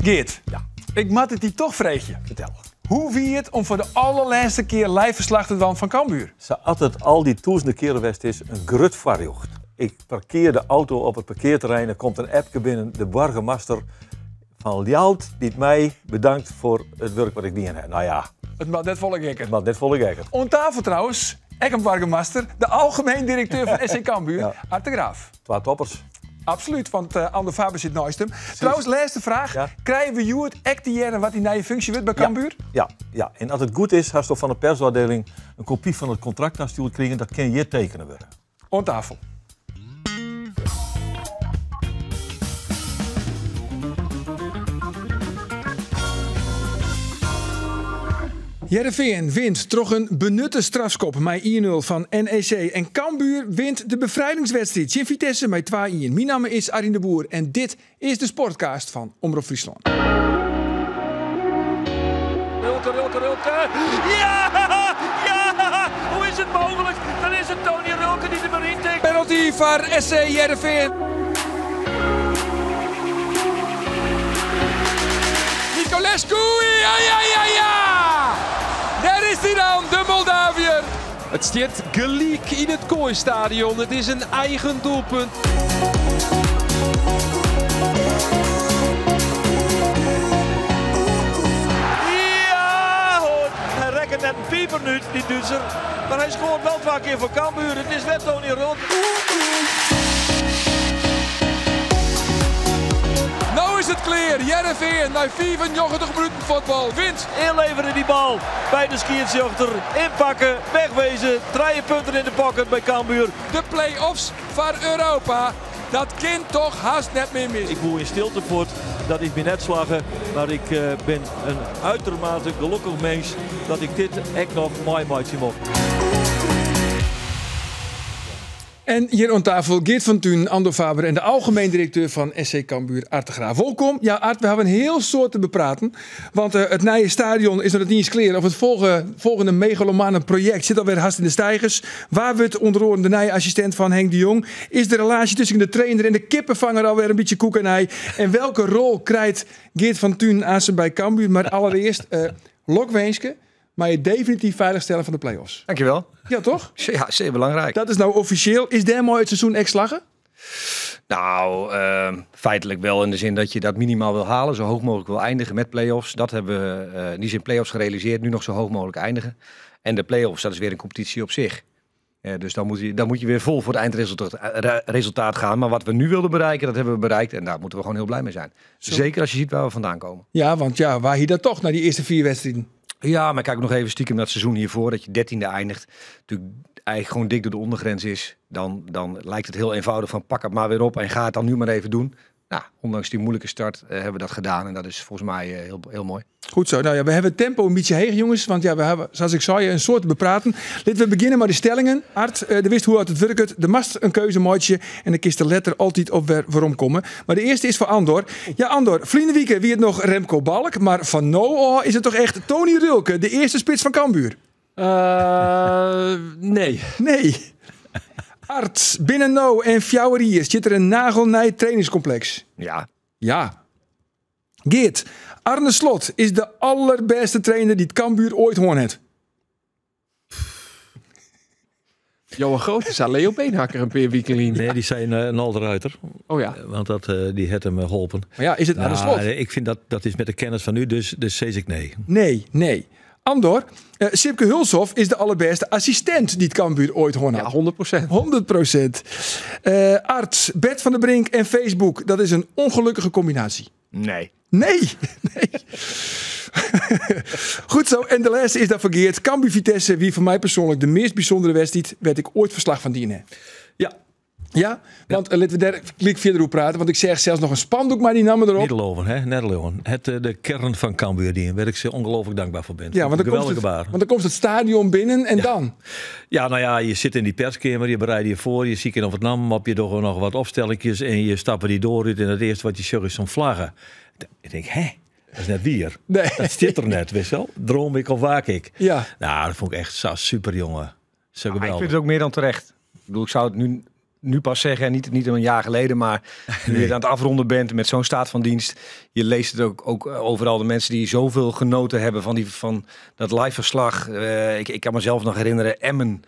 Geert, Ja. ik moat it dy toch freegje. Fertel. Hoe wie it om foar de allerlêste kear live ferslach te dwaan fan Cambuur? Sa as it al dy tûzenen kearen west is, in grut foarrjocht. Ik parkear de auto op it parkearterrein, der komt in appke binnen, de boargemaster fan Ljouwert dy't my bedankt foar it wurk wat ik dien ha. Nou ja. It moat net folle gekker. It moat net folle gekker. Oan tafel trouwens, ek in boargemaster, de algemeen direkteur fan SC Cambuur, Ja. Ard de Graaf. Twa toppers. Absolút, want Andor Faber sit neist him. Trouwens, lêste fraach. Ja. Krije we hjoed ek te hearren wat dy nije funksje wurdt by Ja. Cambuur? Ja, ja. En as it goed is, hasto fan de persôfdieling in kopy fan it kontrakt tastjoerd krigen. Dat kin hjir tekene wurde. Oan tafel. Hearrenfean wint troch in benutte strafskop mei 1-0 fan NEC en Cambuur wint de befrijdingswedstriid tsjin Vitesse mei 2-1. Myn namme is Arjen de Boer en dit is de Sportcast fan Omrop Fryslân. Rulke, Rulke, Rulke. Ja! Ja! Hoe is it mooglik? Dan is it Tony Rulke dy't der mar yn tikt. Penalty foar SC Hearrenfean. Niculescu, ja, ja, ja, ja! Dêr is hy dan, de Moldaviër. It stiet gelyk yn it Kooi-stadion. It is in eigen doelpunt. Ja hoor, hy rekket net in piper út, dy Dútser. Mar hy skoart wol twa kear foar Cambuur. It is wer Tony Rulke. No is it klear. Hearrenfean nei 95 minuten fuotbal wint. Ynlevere dy bal by de skiedsrjochter. Ynpakke, wegwezen. Trije punten yn de pocket by Cambuur. De play-offs foar Europa. Dat kin toch hast net mear mis. Ik woe yn stilte fuort. Dat is my net slagge. Mar ik bin in uitermate gelokkich mins dat ik dit ek noch meimeitsje mocht. En hjir oan tafel Geert van Tuinen, Andor Faber en de algemeen direkteur fan SC Cambuur, Ard de Graaf. Wolkom. Ja, Ard, we hawwe in hiel soad te bepraten. Want it nije stadion is noch net iens klear. Of it folgjende megalomane projekt sit alwer hast yn de steigers. Wa wurdt ûnder oaren de nije assistint fan Henk de Jong? Is de relaasje tusken de trainer en de kippenfanger alwer in bytsje koek en ei? En welke rol krijt Geert van Tuinen aansen by Cambuur? Mar allerearst, lokwinske mei it definityf feilichstellen fan de play-offs. Dankjewel. Ja, toch? Ja, zeer belangrijk. Dat is no offisjeel. Is dêrmei it seizoen ek slagge? Nou, feitelijk wel in de zin dat je dat minimaal wil halen. Zo hoog mogelijk wil eindigen met play-offs. Dat hebben we in die zin play-offs gerealiseerd. Nu nog zo hoog mogelijk eindigen. En de play-offs, dat is weer een competitie op zich. Dus dan moet je weer vol voor het eindresultaat gaan. Maar wat we nu wilden bereiken, dat hebben we bereikt. En daar moeten we gewoon heel blij mee zijn. Zo. Zeker als je ziet waar we vandaan komen. Ja, want waar hier dat toch na die eerste 4 wedstrijden? Ja, maar kijk nog even stiekem dat seizoen hiervoor, dat je 13e eindigt. Natuurlijk eigenlijk gewoon dik door de ondergrens is. Dan lijkt het heel eenvoudig van pak het maar weer op en ga het dan nu maar even doen. Nou, ondanks die moeilijke start hebben we dat gedaan. En dat is volgens mij heel, heel mooi. Goed zo. We hebben het tempo een beetje heeg, jongens. Want we hebben, zoals ik zei, een soort te bepraten. Laten we beginnen met de stellingen. Ard, de wist hoe het werkt. De mast een keuze maatje. En de kist de letter altijd op waarom komen. Maar de eerste is voor Andor. Ja, Andor, vrienden wieken wie het nog Remco Balk. Maar van no al is het toch echt Tony Rulke, de eerste spits van Cambuur? Nee. Nee. Ard, binnen no en Fjouwerier zit er een nagelnij trainingscomplex. Ja. Ja. Geert, Arne Slot is de allerbeste trainer die het Cambuur ooit hoorn heeft. Johan Groot is aan Leo Beenhakker een paar weken in. Nee, die zijn een alderuiter. Oh ja. Want die heeft hem geholpen. Maar ja, is het Arne Slot? Ik vind dat is met de kennis van nu, dus zeg ik nee. Nee, nee. Andor, Sipke Hulshoff is de allerbeste assistent die het Cambuur ooit hoorn had. Ja, 100%. 100%. Ard, Bert van der Brink en Facebook, dat is een ongelukkige combinatie. Nee. Nee, nee. Goed zo, en de laatste is dat voor Geert. Cambuur Vitesse, wie voor mij persoonlijk de meest bijzondere wedstrijd, werd ik ooit verslag van dienen. Ja. Ja? Want laten we daar klik verder over praten, want ik zeg zelfs nog een spandoek, maar die nam erop. Nederloven, hè? Nederloven. Het de kern van Cambuur, die, waar ik ze ongelooflijk dankbaar voor ben. Ja, want dan komt Geweldige het, baar. want dan komt het stadion binnen en dan? Ja, nou ja, je zit in die perskamer, je bereidt je voor, je ziet of het nam op, je doet nog wat opstellingjes en je stapt die door uit en het eerste wat je zegt is zo'n vlaggen. Ik denk, hè? Dat is net weer. Nee. Dat zit er net, weet je wel? Droom ik of waak ik? Ja. Nou, dat vond ik echt zo super, jongen. Zo Maar ik geweldig. vind het ook meer dan terecht. Ik bedoel, ik zou het nu nu pas zeggen en niet een jaar geleden, maar nu je het aan het afronden bent met zo'n staat van dienst. Je leest het ook overal, de mensen die zoveel genoten hebben van dat live verslag. Ik kan mezelf nog herinneren, Emmen,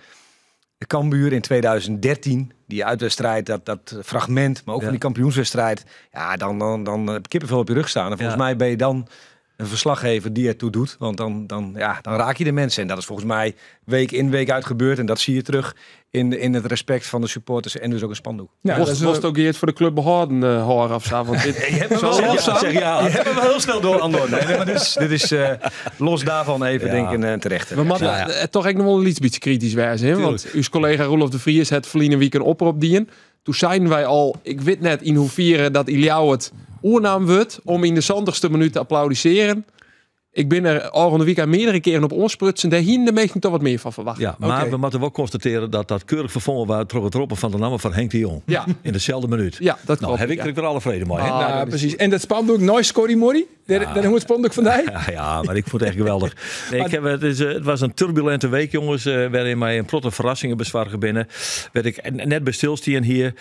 de Cambuur in 2013, die uitwedstrijd, dat fragment, maar ook van die kampioenswedstrijd. Ja, dan heb je kippenvel op je rug staan. En volgens mij ben je dan een verslaggever die ertoe doet. Want dan raak je de mensen. En dat is volgens mij week in, week uit gebeurd. En dat zie je terug in het respect van de supporters en dus ook een spandoek. Ja, was het ook Geert voor de club behouden hoor of zo? Want dit je hebt hem wel heel snel door, Andor. Nee, maar dit is los daarvan even denk ik terecht. We moeten toch ook nog wel een iets beetje kritisch wijzen. Hè? Want uw collega Roelof de Vries het verleden week een oproep dien. Toen zeiden wij al, ik weet net in hoeverre dat Iliau het oornaam wordt om in de 70ste minuut te applaudisseren. Ik ben er al de week meerdere keren op onsprutsen. Daar hier de meesten toch wat meer van verwachten. Ja, maar we moeten wel constateren dat dat keurig vervangen was door het roepen van de naam van Henk de Jong. Ja. In dezelfde minuut. Ja, dat klopt. Nou, heb ik er alle vrede mee. Ah, nou, precies. En dat spandoek, Noise Corrie Daar hoe het spandoek van die? Ja, maar ik vond het echt geweldig. Nee, het was een turbulente week, jongens, waarin mij een protte verrassingen bezwaarden binnen. Werd ik net bij stilstaan hier.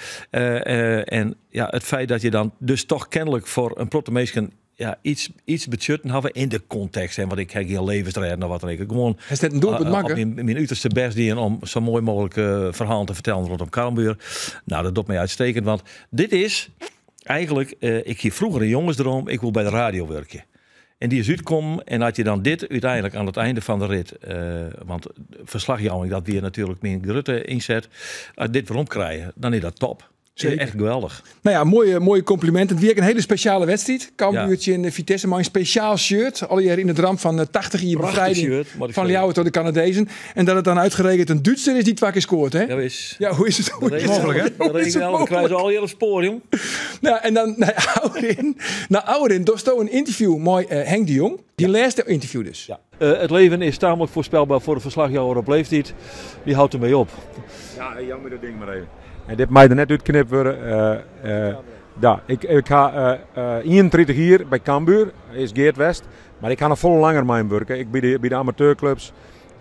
En ja, het feit dat je dan dus toch kennelijk voor een protte mensen ja, iets budgetten hebben in de context. En wat ik heb geen levensredden of wat dan ook. Gewoon is dat een doelpunt maken? Mijn uiterste best die om zo mooi mogelijk verhaal te vertellen rondom Cambuur. Nou, dat doet mij uitstekend. Want dit is eigenlijk, ik hier vroeger een jongensdroom, ik wil bij de radio werken. En die is uitkomen en had je dan dit uiteindelijk aan het einde van de rit, want verslagjouwing dat weer natuurlijk mijn Rutte inzet, dit waarom krijgen, dan is dat top. Zeker. Echt geweldig. Nou ja, mooie complimenten. Het weer een hele speciale wedstrijd. Cambuurtje in de Vitesse, maar een speciaal shirt. Al jaren in het ramp van 80 jaar bevrijding van jou door de Canadezen. En dat het dan uitgerekend een Duitser is die twee keer scoort, hè? Ja, is. Ja, hoe is het mogelijk, hè? Dat krijg je al hier op spoor, jong. Nou, en dan naar Ouderin. Naar Ouderin, door een interview mooi Henk de Jong. Die laatste interview dus. Ja. Het leven is tamelijk voorspelbaar voor de verslagjouwer op leeftijd. Die houdt ermee op. Ja, jammer dat ding maar even. En dit mij er net uitknipt worden. Ja, ik ga 31 hier bij Cambuur, is Geert West. Maar ik ga nog veel langer mijn werken. Ik bij de amateurclubs.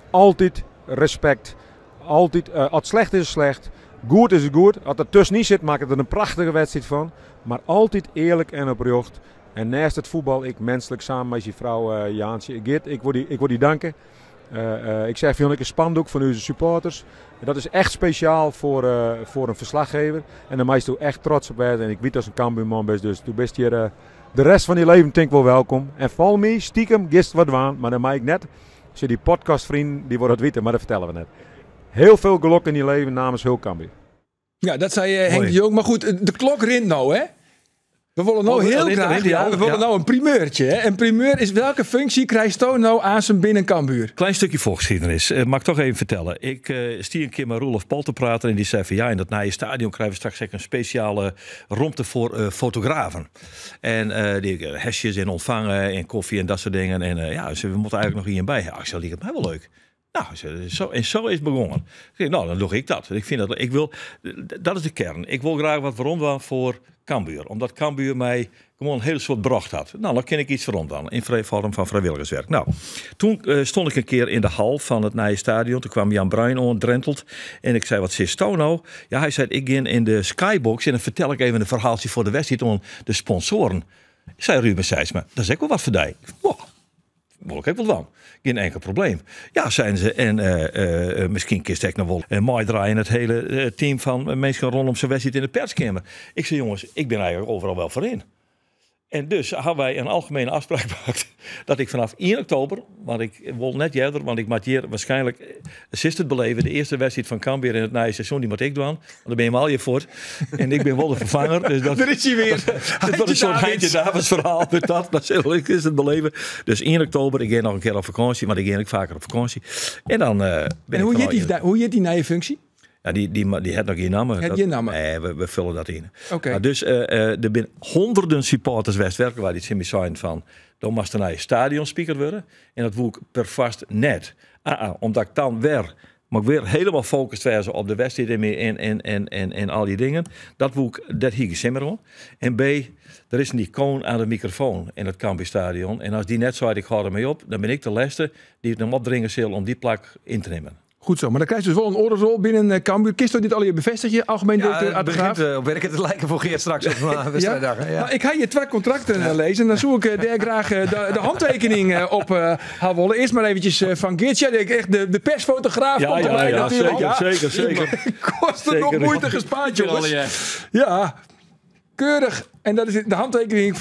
Altijd respect. Altijd, als het slecht is, is het slecht. Goed is het goed. Als het tussen niet zit, maak ik er een prachtige wedstrijd van. Maar altijd eerlijk en oprecht. En naast het voetbal, ik menselijk samen met je vrouw Jaantje. Geert, ik wil die danken. Ik zeg van ik een spandoek van onze supporters. En dat is echt speciaal voor een verslaggever. En daar ben je echt trots op. En ik weet dat een Cambuurman bent, dus du bent hier de rest van je leven denk ik wel welkom. En val me stiekem gisteren wat waan, maar dan maak ik net. Als je die podcastvrienden, die worden het weten, maar dat vertellen we net. Heel veel geluk in je leven namens heel Cambuur. Ja, dat zei Henk de Jong. Maar goed, de klok rint nou, hè? We willen nou heel graag, we willen nou een primeurtje. Hè? En primeur is welke functie krijgt Toon nou aan zijn binnen Cambuur? Klein stukje voorgeschiedenis. Mag ik toch even vertellen. Ik stier een keer met Roelof Pol te praten en die zei van ja, in dat nieuwe stadion krijgen we straks een speciale ruimte voor fotografen. En die hesjes en ontvangen en koffie en dat soort dingen. En ja, ze, we moeten eigenlijk nog iemand bij. Ja, ik zei, lijkt het mij wel leuk. Nou, zo is het begonnen. Ik zei, nou, dan doe ik dat. Ik vind dat ik wil, dat is de kern. Ik wil graag wat rondwan voor Cambuur. Omdat Cambuur mij gewoon een hele soort bracht had. Nou, dan ken ik iets rondwan in vorm van vrijwilligerswerk. Nou, toen stond ik een keer in de hal van het nieuwe stadion. Toen kwam Jan Bruin on, en ik zei, wat zit Toon nou? Ja, hij zei, ik ging in de skybox en dan vertel ik even een verhaaltje voor de wedstrijd om de sponsoren. Ik zei Ruben Sijsma, dat is ook wel wat voor die. Wow. Wil ik wel dan. Geen enkel probleem. Ja, zijn ze. En misschien kist ik nog wel. En mooi draaien het hele team van mensen rondom zijn wedstrijd in de perskamer. Ik zei, jongens, ik ben eigenlijk overal wel voor in. En dus hadden wij een algemene afspraak gemaakt dat ik vanaf 1 oktober, want ik wil net eerder, want ik moet hier waarschijnlijk het beleven, de eerste wedstrijd van Cambuur in het nieuwe seizoen, die moet ik doen, want dan ben je hem al je voor. En ik ben wel de vervanger. Dus dat, er is hij weer. Het wordt een soort Heintje Davids verhaal met dat is het beleven. Dus 1 oktober, ik ga nog een keer op vakantie, want ik ga eigenlijk vaker op vakantie. En dan ben en hoe heet die nieuwe functie? Ja, die had nog geen naam. Het geen naam. Nee, we vullen dat in. Okay. Maar dus er zijn honderden supporters Westwerken waar die zin zijn van. Dan moest een stadionspeaker worden. En dat woe ik per vast net. Omdat ik dan weer, maar ik weer helemaal focust werd op de wedstrijd en al die dingen. Dat woe ik, dat hier geen meer. En B, er is een icoon aan de microfoon in het Cambuurstadion. En als die net zei, ik hou ermee op, dan ben ik de laatste die het hem opdringen zal om die plak in te nemen. Goed zo, maar dan krijg je dus wel een oare rol binnen Cambuur. Kinsto dit allegear befêstigje, algemeen Ja, directeur het Ard de begint Graaf? op werken te lijken voor Geert straks op wedstrijddag, hè? Ja. Nou, ik ga hier twee contracten lezen. Dan zoek ik daar graag de handtekening op haar wollen. Eerst maar eventjes van Geert. Ja, echt de persfotograaf komt erbij natuurlijk. Zeker, Ja. zeker, zeker. Kost het nog Zeker. moeite gespaard, jongens. Ja, keurig. En dat is de handtekening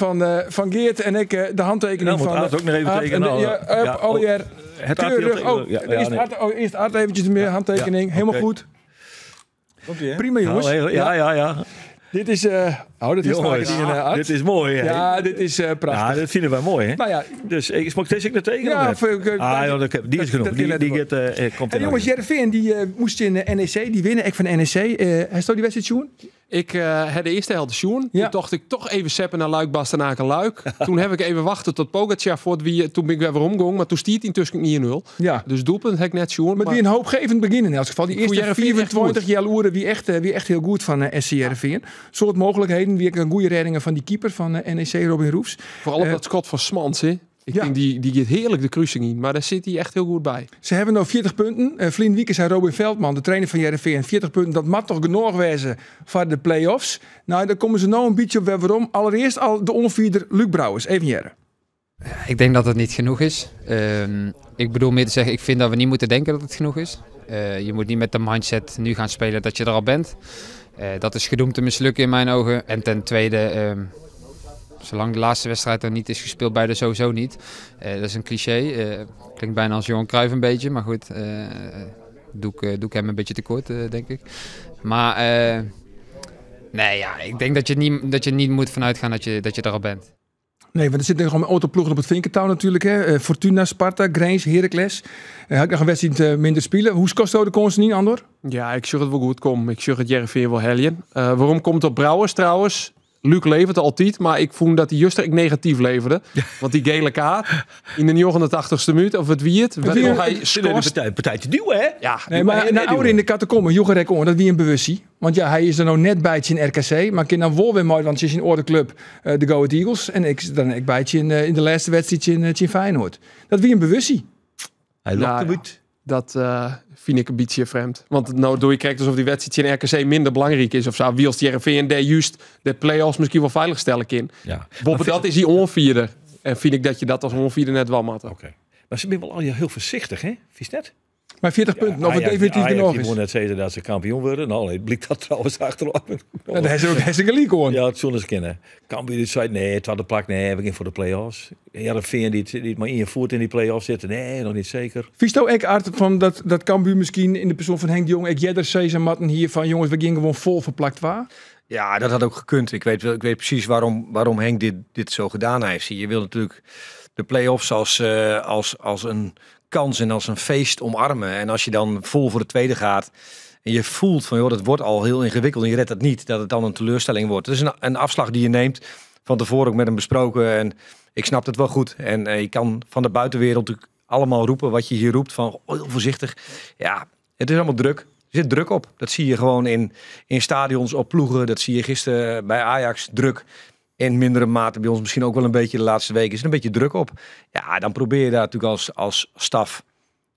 van Geert en ik de handtekening Nou, moet van, Ard ook nog even Ard. tekenen. En de, Nou, ja, up, ja, oh, alweer. het Ard Keurig. wil Oh, tekenen. Ja, eerst ja, nee. Ard, oh, eerst Ard eventjes de handtekening. ja, Helemaal oké. goed. Prima, jongens. Nou, ja, ja, ja. Dit is... oh, dat is Jongens, vaker die, Ard. dit is mooi, hè? Ja, dit is prachtig. Ja, dat vinden wij mooi, hè? Nou ja. Dus ik mag deze ook nog tekenen? Ja, of of, niet? Ah, ja, dat, die is dat- genoeg. dat Die, kan die net gaat, komt En in jongens, orde. Heerenveen, die moest in NEC. Die winnen echt van NEC. Hij stond die wedstrijd, Sjoen? Ik had de eerste helft Sjoen. Ja. Toen dacht ik toch even seppen naar Luik, Bastenaken, Luik. Toen heb ik even wachten tot Pogacar voor het wie. Toen ben ik weer omgegaan, maar toen stiert hij intussen 1-0. Ja. Dus doelpunt heb ik net Sjoen. Maar wie een hoopgevend begin in elk geval. Die Ik voel eerste Heerenveen echt 24 goed. jaar oeren wie echt heel goed van SC Heerenveen. Soort mogelijkheden. Wie een goede reddingen van die keeper van NEC, Robin Roefs. Vooral op dat schot van Smans, hè. Ik denk, die gaat heerlijk de kruising in. Maar daar zit hij echt heel goed bij. Ze hebben nog 40 punten. Vlien Wiekers en Robin Veldman, de trainer van Heerenveen, 40 punten. Dat moet toch genoeg wezen voor de play-offs. Nou, daar komen ze nou een beetje op weer waarom. Allereerst al de onvierder Luc Brouwers. Even Jerre. Ik denk dat het niet genoeg is. Ik bedoel meer te zeggen, ik vind dat we niet moeten denken dat het genoeg is. Je moet niet met de mindset nu gaan spelen dat je er al bent. Dat is gedoemd te mislukken in mijn ogen. En ten tweede, zolang de laatste wedstrijd er niet is gespeeld, bij de sowieso niet. Dat is een cliché. Klinkt bijna als Johan Cruijff een beetje, maar goed. Doe ik hem een beetje tekort, denk ik. Maar nee, ja, ik denk dat je niet moet vanuit gaan dat je er al bent. Nee, want er zitten gewoon autoploegen op het vinkentouw natuurlijk. Hè. Fortuna, Sparta, Grains, Heracles. Had ik nog een wedstrijd minder spelen. Hoe kost de komst niet, Andor? Ja, ik zorg het wel goed komen. Ik zorg het Heerenveen wel heljen. Waarom komt het op Brouwers trouwens? Luc levert altijd, maar ik voel dat hij juist ook negatief leverde. Want die gele kaart in de 89ste minuut, of het wie het, wie waardoor het- hij De scoort. partijtje duwen, hè? Ja, Nee, maar naar ouder in de catacombe, Jogerek on, dat wie een bewustie. Want ja, hij is er nou net bij het in RKC, maar kan dan wel weer mooi, want het is in orde club de Go Ahead Eagles. En ik dan ik bij het in de laatste wedstrijd in Feyenoord. Dat wie een bewustie. Hij lokt Nou hem ja. uit. Dat vind ik een beetje vreemd. Want nou doe je kijkt alsof die wedstrijd in RKC minder belangrijk is of zo. Wie als die RV en daar juist de play-offs misschien wel veilig stellen kan. Ja. Boven dat is hij onvierder. En vind ik dat je dat als onvierder net wel moet. Oké. Maar ze zijn wel al heel voorzichtig, hè? Vies net? Maar 40 punten, of het Ajax- definitief Ajax, genoeg Die is. moet net zeggen dat ze kampioen worden. Nou, het blijkt dat trouwens achteraf. Ja, daar is ook hartstikke leak hoor. Ja, het zullen ze kennen. Cambuur die zei, nee, het had de plak, nee, we gaan voor de play-offs. Heerenveen die maar in je voet in die play-offs zitten, nee, nog niet zeker. Visto ik Art van dat Cambuur misschien in de persoon van Henk de Jong, ik jedder Cesar Matten hier van jongens, we gingen gewoon vol verplakt waar. Ja, dat had ook gekund. Ik weet precies waarom Henk dit zo gedaan heeft. Je wil natuurlijk de play-offs als een kans en als een feest omarmen. En als je dan vol voor de tweede gaat en je voelt van, joh, dat wordt al heel ingewikkeld en je redt dat niet, dat het dan een teleurstelling wordt. Het is een afslag die je neemt, van tevoren ook met hem besproken. En ik snap het wel goed. En je kan van de buitenwereld natuurlijk allemaal roepen wat je hier roept, van oh, heel voorzichtig. Ja, het is allemaal druk. Er zit druk op. Dat zie je gewoon in stadions, op ploegen. Dat zie je gisteren bij Ajax druk. In mindere mate bij ons misschien ook wel een beetje de laatste weken. Is er een beetje druk op. Ja, dan probeer je daar natuurlijk als staf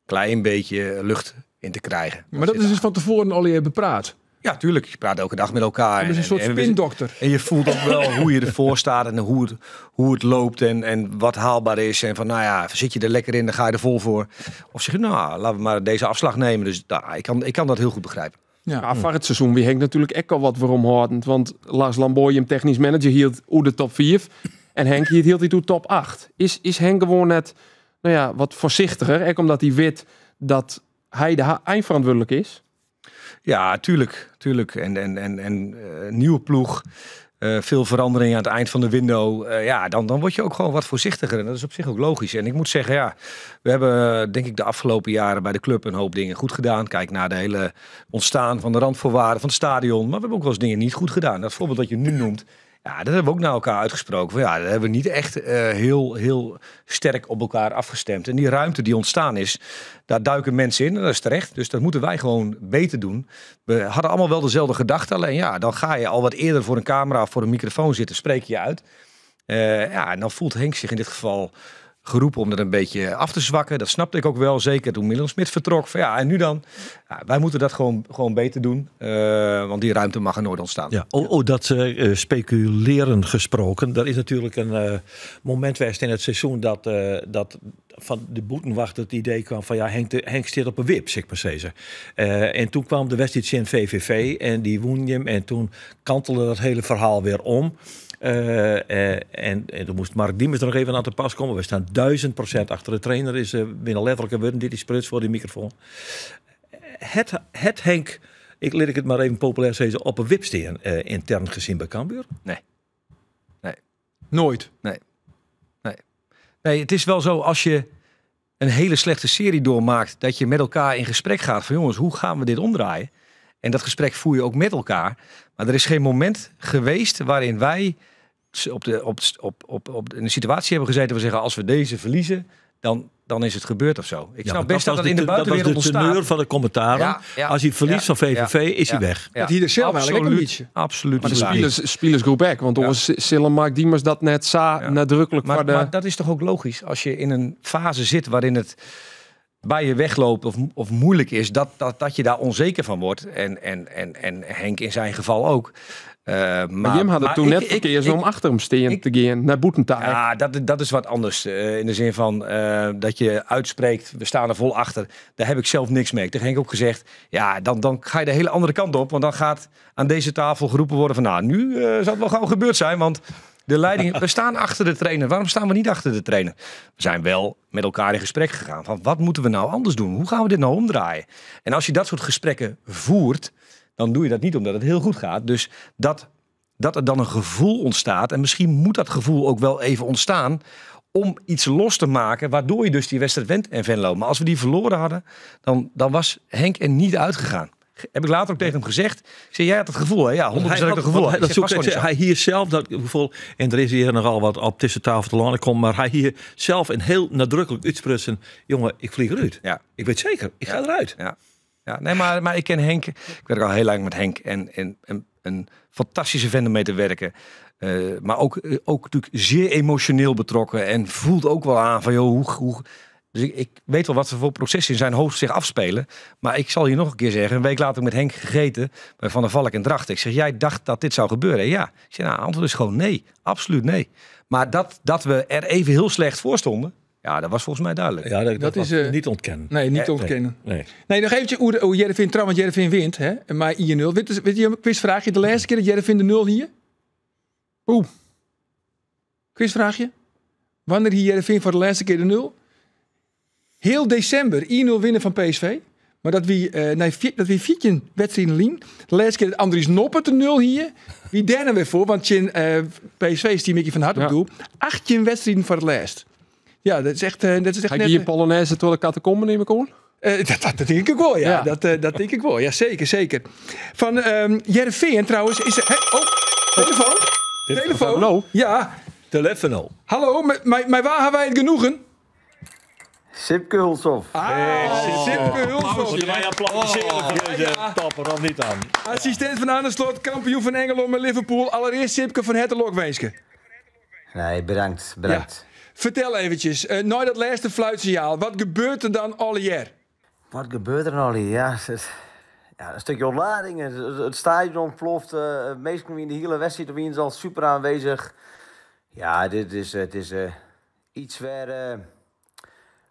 klein beetje lucht in te krijgen. Maar dat is dus van tevoren al je bepraat. Ja, tuurlijk. Je praat elke dag met elkaar. Dat is een soort spindokter. En je voelt ook wel hoe je ervoor staat en hoe het loopt en wat haalbaar is. En van, nou ja, zit je er lekker in, dan ga je er vol voor. Of zeg je, nou, laten we maar deze afslag nemen. Dus nou, ik kan dat heel goed begrijpen. Ja. Ja, voor het seizoen wie Henk natuurlijk ook al wat waarom. Want Lars Lambooij, hem technisch manager, hield hoe de top 4. En Henk hield hij toe top 8. Is Henk gewoon net, nou ja, wat voorzichtiger? Ook omdat hij weet dat hij de eindverantwoordelijk is. Ja, tuurlijk. Tuurlijk. En nieuwe ploeg. Veel veranderingen aan het eind van de window. Ja, dan word je ook gewoon wat voorzichtiger. En dat is op zich ook logisch. En ik moet zeggen, ja, we hebben denk ik de afgelopen jaren bij de club een hoop dingen goed gedaan. Kijk naar de hele ontstaan van de randvoorwaarden van het stadion. Maar we hebben ook wel eens dingen niet goed gedaan. Dat voorbeeld dat je nu noemt, ja, dat hebben we ook naar elkaar uitgesproken. Van, ja, dat hebben we niet echt heel, heel sterk op elkaar afgestemd. En die ruimte die ontstaan is, daar duiken mensen in. En dat is terecht. Dus dat moeten wij gewoon beter doen. We hadden allemaal wel dezelfde gedachte. Alleen ja, dan ga je al wat eerder voor een camera of voor een microfoon zitten. Spreek je uit. Ja, en dan voelt Henk zich in dit geval geroepen om dat een beetje af te zwakken. Dat snapte ik ook wel, zeker toen Milan Smit vertrok. Van ja, en nu dan? Ja, wij moeten dat gewoon beter doen, want die ruimte mag er nooit ontstaan. Ja, oh, dat speculeren gesproken. Er is natuurlijk een moment geweest in het seizoen dat van de boetenwacht het idee kwam van ja, Henk zit op een wip, zeg maar zeggen. En toen kwam de wedstrijd in VVV en die won hem en toen kantelde dat hele verhaal weer om. En toen moest Mark Diemers er nog even aan te pas komen. We staan 1000% achter de trainer. Is binnen letterlijke woorden dit is spruts voor die microfoon. Het Henk, ik leer ik het maar even populair zeggen, op een wip staan, intern gezien bij Cambuur? Nee. Nee. Nooit? Nee. Nee. Nee, het is wel zo als je een hele slechte serie doormaakt, dat je met elkaar in gesprek gaat van jongens, hoe gaan we dit omdraaien? En dat gesprek voer je ook met elkaar. Maar er is geen moment geweest waarin wij op in een situatie hebben gezeten waar we zeggen, als we deze verliezen, dan is het gebeurd of zo. Ik snap best dat dat in de buitenwereld ontstaat. Dat was de teneur van de commentaren. Ja, ja, als hij verliest van VVV, is hij weg. Ja. Dat hier zelf eigenlijk een beetje. Absoluut. Maar de spelersgroep ook, want door Sille Mark Diemers dat net nadrukkelijk. Maar dat is toch ook logisch als je in een fase zit waarin het bij je wegloopt of moeilijk is, dat je daar onzeker van wordt. En Henk in zijn geval ook. Maar Jim had het toen net verkeerd om achter hem steen te gaan naar Boetentaar. Ja, dat is wat anders. In de zin van dat je uitspreekt, we staan er vol achter. Daar heb ik zelf niks mee. Tegen Henk ook gezegd, ja, dan ga je de hele andere kant op. Want dan gaat aan deze tafel geroepen worden van, nou, nu zal het wel gauw gebeurd zijn, want de leiding, we staan achter de trainer. Waarom staan we niet achter de trainer? We zijn wel met elkaar in gesprek gegaan. Van wat moeten we nou anders doen? Hoe gaan we dit nou omdraaien? En als je dat soort gesprekken voert, dan doe je dat niet omdat het heel goed gaat. Dus dat er dan een gevoel ontstaat. En misschien moet dat gevoel ook wel even ontstaan om iets los te maken, waardoor je dus die wedstrijd wint en Venlo. Maar als we die verloren hadden, dan was Henk er niet uitgegaan. Heb ik later ook tegen hem gezegd. Ik zei, jij had het gevoel, hè? Ja, 100% het gevoel. Hij, dat zoekt, hij hier zelf dat gevoel, en er is hier nogal wat op tussen tafel te landen komt, maar hij hier zelf een heel nadrukkelijk uitsprutsen. Jongen, ik vlieg eruit. Ja. Ik weet zeker, ik ga eruit. Ja. Ja, nee, maar ik ken Henk. Ik werk al heel lang met Henk en een fantastische vent om mee te werken. Maar ook natuurlijk zeer emotioneel betrokken en voelt ook wel aan van joh, hoe. Dus ik weet wel wat voor processen in zijn hoofd zich afspelen. Maar ik zal je nog een keer zeggen, een week later met Henk gegeten bij Van der Valk en Drachten. Ik zeg, jij dacht dat dit zou gebeuren? Ja. Ik zeg, nou, antwoord is gewoon nee. Absoluut nee. Maar dat we er even heel slecht voor stonden, ja, dat was volgens mij duidelijk. Ja, dat is niet ontkennen. Nee, niet ontkennen. Nee, nog eventjes hoe Heerenveen trouwens, want Heerenveen wint, hè? Maar 1-0. Weet je een quizvraagje? De laatste keer dat Heerenveen de 0 hier? Oeh. Quizvraagje? Wanneer hier Heerenveen voor de laatste keer de 0? Heel december 1-0 winnen van PSV. Maar dat wie 14 wedstrijden lien. De laatste keer dat Andries Noppert de 0 hier. Wie daar weer voor? Want PSV is die Mickey van Hart op doel. 18 wedstrijden voor het laatst. Ja, dat is echt. Dat is echt net. Je Polonaise door de catacomben neem ik aan? Dat denk ik wel, ja. Ja. Dat denk ik wel. Ja, zeker, zeker. Van Heerenveen trouwens is er. Hey, oh, telefoon. Telefoon. Hallo. Ja. Telefoon. Hallo, maar waar hebben wij het genoegen? Sipke Hulshoff. Ah, Sipke Hulshoff. Moeten wij applaudisseren voor deze topper, of niet dan? Assistent van Arne Slot, kampioen van Engeland met Liverpool. Allereerst Sipke, van harte lokwensen. Nee, bedankt. Ja. Vertel eventjes, na dat laatste fluitsignaal, wat gebeurt er dan al jaar? Wat gebeurt er al hier? Ja, een stukje ontlading. Het stadion ontploft. Meestal in de hele wedstrijd is al super aanwezig. Ja, dit is, het is iets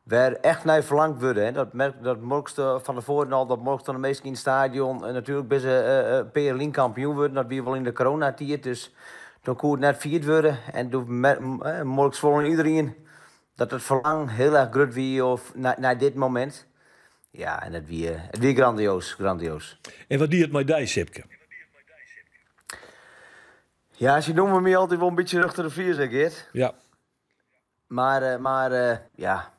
waar echt naar verlangd worden. Hè. Dat morgste van tevoren al, dat morgste de meesten in het stadion. En natuurlijk best Perlin kampioen worden. Dat wie wel in de coronatijd. Dus toen kon het net vierd worden. En toen morgens voor iedereen dat het verlang heel erg groot wie of naar dit moment. Ja, en het wie grandioos, grandioos. En wat die het met die, Sipke? Ja, ze noemen me altijd wel een beetje achter de vier, zeg Geert. Ja. Maar ja,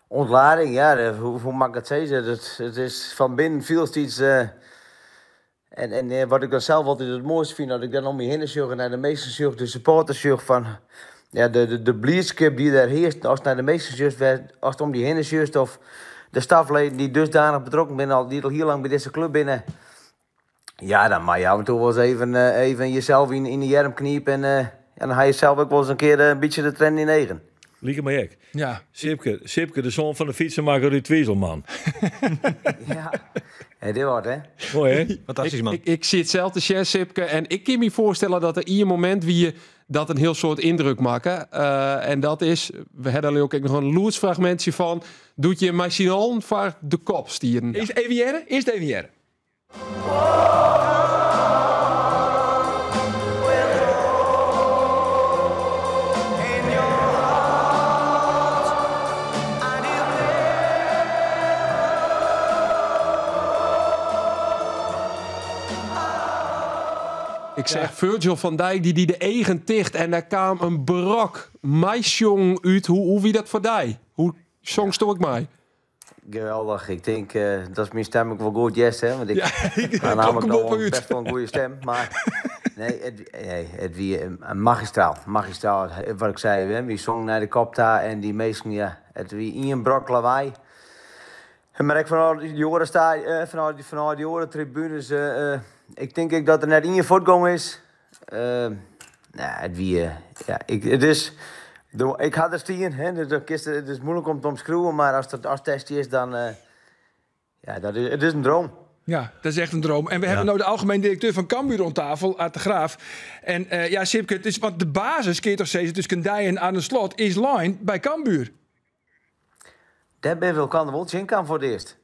ontlading, ja, hoe mag ik het zeggen? Het is van binnen veel iets. En wat ik dan zelf altijd het mooiste vind, dat ik dan om me heen zorg en naar de meeste zorg, de supporters zorg van, ja, de blieskip die daar heerst, als het naar de meeste zorg, als het om die heen zorgt, of de stafleden die dusdanig betrokken zijn, die al heel lang bij deze club binnen. Ja, dan mag je af en toe wel eens even jezelf in de jerm kniepen en dan ga je zelf ook wel eens een keer een beetje de trend in eigen. Like my ek. Ja. Sipke, Sipke, de zoon van de fietsenmaker Ruud Twieselman. Ja, hey, dit wordt hè. Mooi hè? Fantastisch, man. Ik zie hetzelfde, Sjen, Sipke. En ik kan me voorstellen dat er ieder moment wie je dat een heel soort indruk maken. En dat is, we hebben er ook nog een loedsfragmentje van. Doet je machine voor de kop stieren. Is even jaren? Eerst even jaren. Ik zeg Virgil van Dijk die de eigen ticht en daar kwam een brok meisjong uit. Hoe wie dat voor die? Hoe zong ik mij? Geweldig. Ik denk, dat is mijn stem ook wel goed, yes, hè? Want ik Ja, heb namelijk klok nog hem uit. best wel een goede stem. Maar nee, het wie een magistraal. Magistraal, wat ik zei, hè? Wie zong naar de kop daar en die meesten, ja, het wie in een brok lawaai. Maar ik vanuit die jaren sta, vanuit die jaren tribunes, ik denk ik dat er net in je voortgang is. Nou, het wie, ja, ik, het is, ik had er stien, hè, dus dat is, het is moeilijk om te omschrijven, maar als het als test is, dan, ja, dat is, het is een droom. Ja, dat is echt een droom. En we hebben nou de algemeen directeur van Cambuur rond tafel, Ard de Graaf. En ja, Sipke, het is, want de basis, keert toch steeds, tussen Dij en Arne Slot, is line bij Cambuur. Daar ben je wel kan de wond zien kan voor het eerst.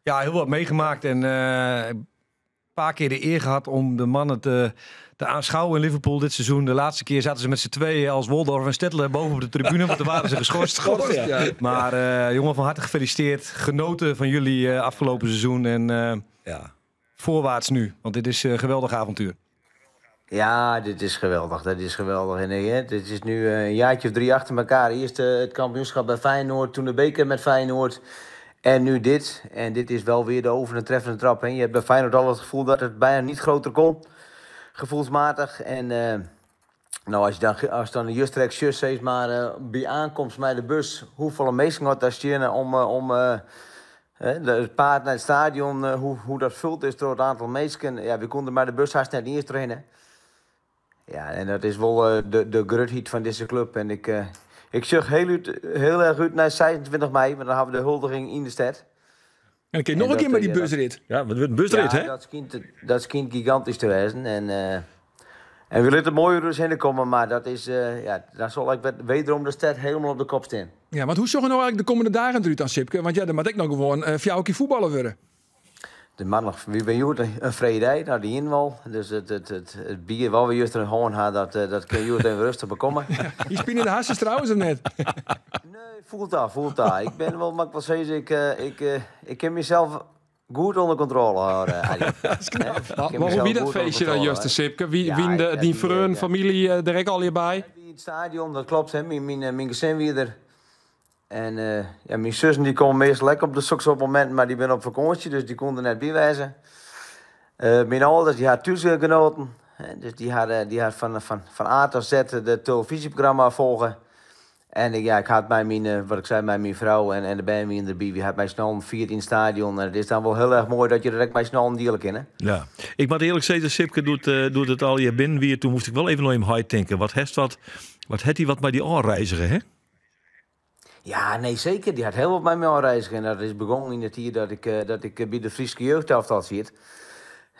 Ja, heel wat meegemaakt en een paar keer de eer gehad om de mannen te aanschouwen in Liverpool dit seizoen. De laatste keer zaten ze met z'n tweeën als Woldorf en Stettler boven op de tribune, want toen waren ze geschorst. Ja. Maar jongen, van harte gefeliciteerd. Genoten van jullie afgelopen seizoen en voorwaarts nu, want dit is een geweldig avontuur. Ja, dit is geweldig. Dat is geweldig. En, dit is nu een jaartje of 3 achter elkaar. Eerst het kampioenschap bij Feyenoord, toen de beker met Feyenoord. En nu dit. En dit is wel weer de overtreffende trap. Hè. Je hebt bij Feyenoord al het gevoel dat het bijna niet groter kon. Gevoelsmatig. En nou, als dan de Justrek Just steeds maar bij aankomst met de bus, hoeveel mensen had daar staan om het paard naar het stadion, hoe dat vult is door het aantal mensen. Ja, we konden maar de bus haast net niet eens trainen. Ja, en dat is wel de grutheid van deze club. En ik zucht heel erg uit naar 26 mei, want dan hebben we de huldiging in de stad. En dan kun je nog een keer met die busrit. Ja, want het wordt een busrit, hè? Dat schijnt gigantisch te wezen. En we willen het mooier dus heen komen, maar dat is, ja, daar zal ik wederom de stad helemaal op de kop staan. Ja, want hoe zorgen nou eigenlijk de komende dagen eruit aan, Sipke? Want ja, dan moet ik nog gewoon fjouwkie voetballen worden. De man nog, wie ben je? Een vrede, nou die inwal. Dus het bier wat we juist een hoorn hadden, dat kun je even rustig bekomen. Ja, die spinnen de hassens trouwens of net? Nee, voelt dat. Ik ben wel, mag ik wel zeggen, ik heb mezelf goed onder controle houden. Dat is knap. Maar hoe wie dat feestje dan, Juste Sipke? Wie die vreun, familie direct al hierbij? In het stadion, dat klopt, hè. Mijn gezin weer er. En ja, mijn zussen die komen meestal lekker op de soks op het moment, maar die ben op vakantie, dus die konden net bijwijzen. Mijn ouders die hadden thuis genoten. Dus die hadden van A tot Z het televisieprogramma volgen. En ik had bij mijn, wat ik zei, bij mijn vrouw en de bij in de wie had mij snel vierd in het stadion. En het is dan wel heel erg mooi dat je direct mij snel een deal kent. Ja, ik moet eerlijk zeggen, Sipke doet het al je binnen weer. Toen moest ik wel even nog hem high tanken. Wat heeft hij wat bij die aanreizigen, hè? Ja, nee, zeker. Die had heel wat bij mij aanreizigen. En dat is begonnen in het hier dat ik bij de Friese jeugdaftal zit.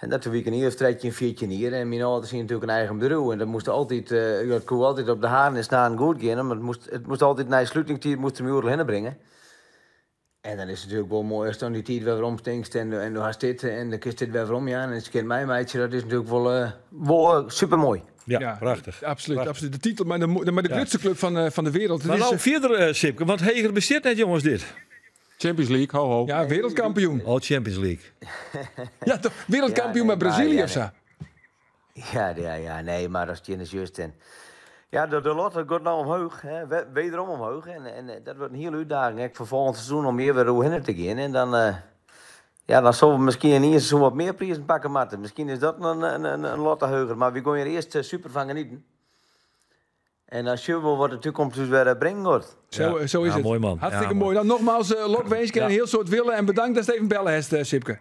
En dat week een hier tredje een viertje hier. En mijn ouders zien natuurlijk een eigen bedrijf. En dat moest altijd, dat kon altijd op de haren en staan goed gaan. Maar het moest altijd naar de sluitingstijd moest de muur heen brengen. En dan is het natuurlijk wel mooi als dan die tijd weer omstinkt en du hast dit en dan kist dit weer om. Ja, en het kind mij meidje, dat is natuurlijk wel supermooi. Ja, prachtig. Absoluut, prachtig. Absoluut. De titel, maar de grootste club van de wereld. Maar het is, nou verder, Sipke, want Heger besteedt net, jongens, dit. Champions League, ho ho. Ja, wereldkampioen. Oh, Champions League. Ja, toch, wereldkampioen met Brazilië of zo. Ja, nee, maar dat is juist. En ja, de lotte gaat nou omhoog, hè, wederom omhoog. En dat wordt een hele uitdaging, hè, voor volgend seizoen om hier weer hoe te gaan. En dan, dan zullen we misschien in eerste seizoen wat meer prijzen pakken, Marten. Misschien is dat een lotte heuger, maar we gaan hier eerst super van genieten. En dan zien we wat de toekomst dus weer brengen wordt. Zo is het. Mooi man. Hartstikke mooi. Dan nogmaals, lokwens, en een heel soort willen. En bedankt dat Steven bellen heeft, Sipke.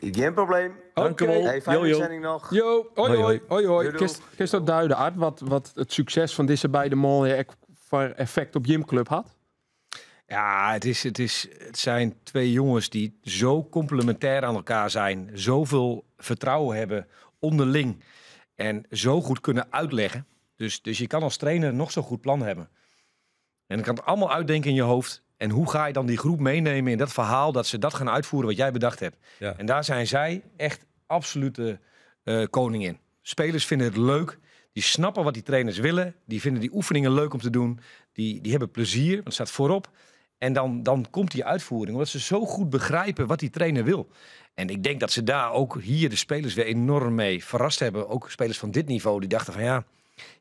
Geen probleem. Dank u wel. Hey, fijne uitzending nog. Jo, hoi hoi. Hoi hoi. Kun je dat duiden, Art, wat het succes van deze beide mannen foar effekt op jim klup hat? Ja, het zijn twee jongens die zo complementair aan elkaar zijn. Zoveel vertrouwen hebben onderling. En zo goed kunnen uitleggen. Dus je kan als trainer nog zo'n goed plan hebben. En je kan het allemaal uitdenken in je hoofd. En hoe ga je dan die groep meenemen in dat verhaal dat ze dat gaan uitvoeren wat jij bedacht hebt. Ja. En daar zijn zij echt absolute koning in. Spelers vinden het leuk. Die snappen wat die trainers willen. Die vinden die oefeningen leuk om te doen. Die hebben plezier, want het staat voorop. En dan komt die uitvoering, omdat ze zo goed begrijpen wat die trainer wil. En ik denk dat ze daar ook hier de spelers weer enorm mee verrast hebben. Ook spelers van dit niveau die dachten van ja,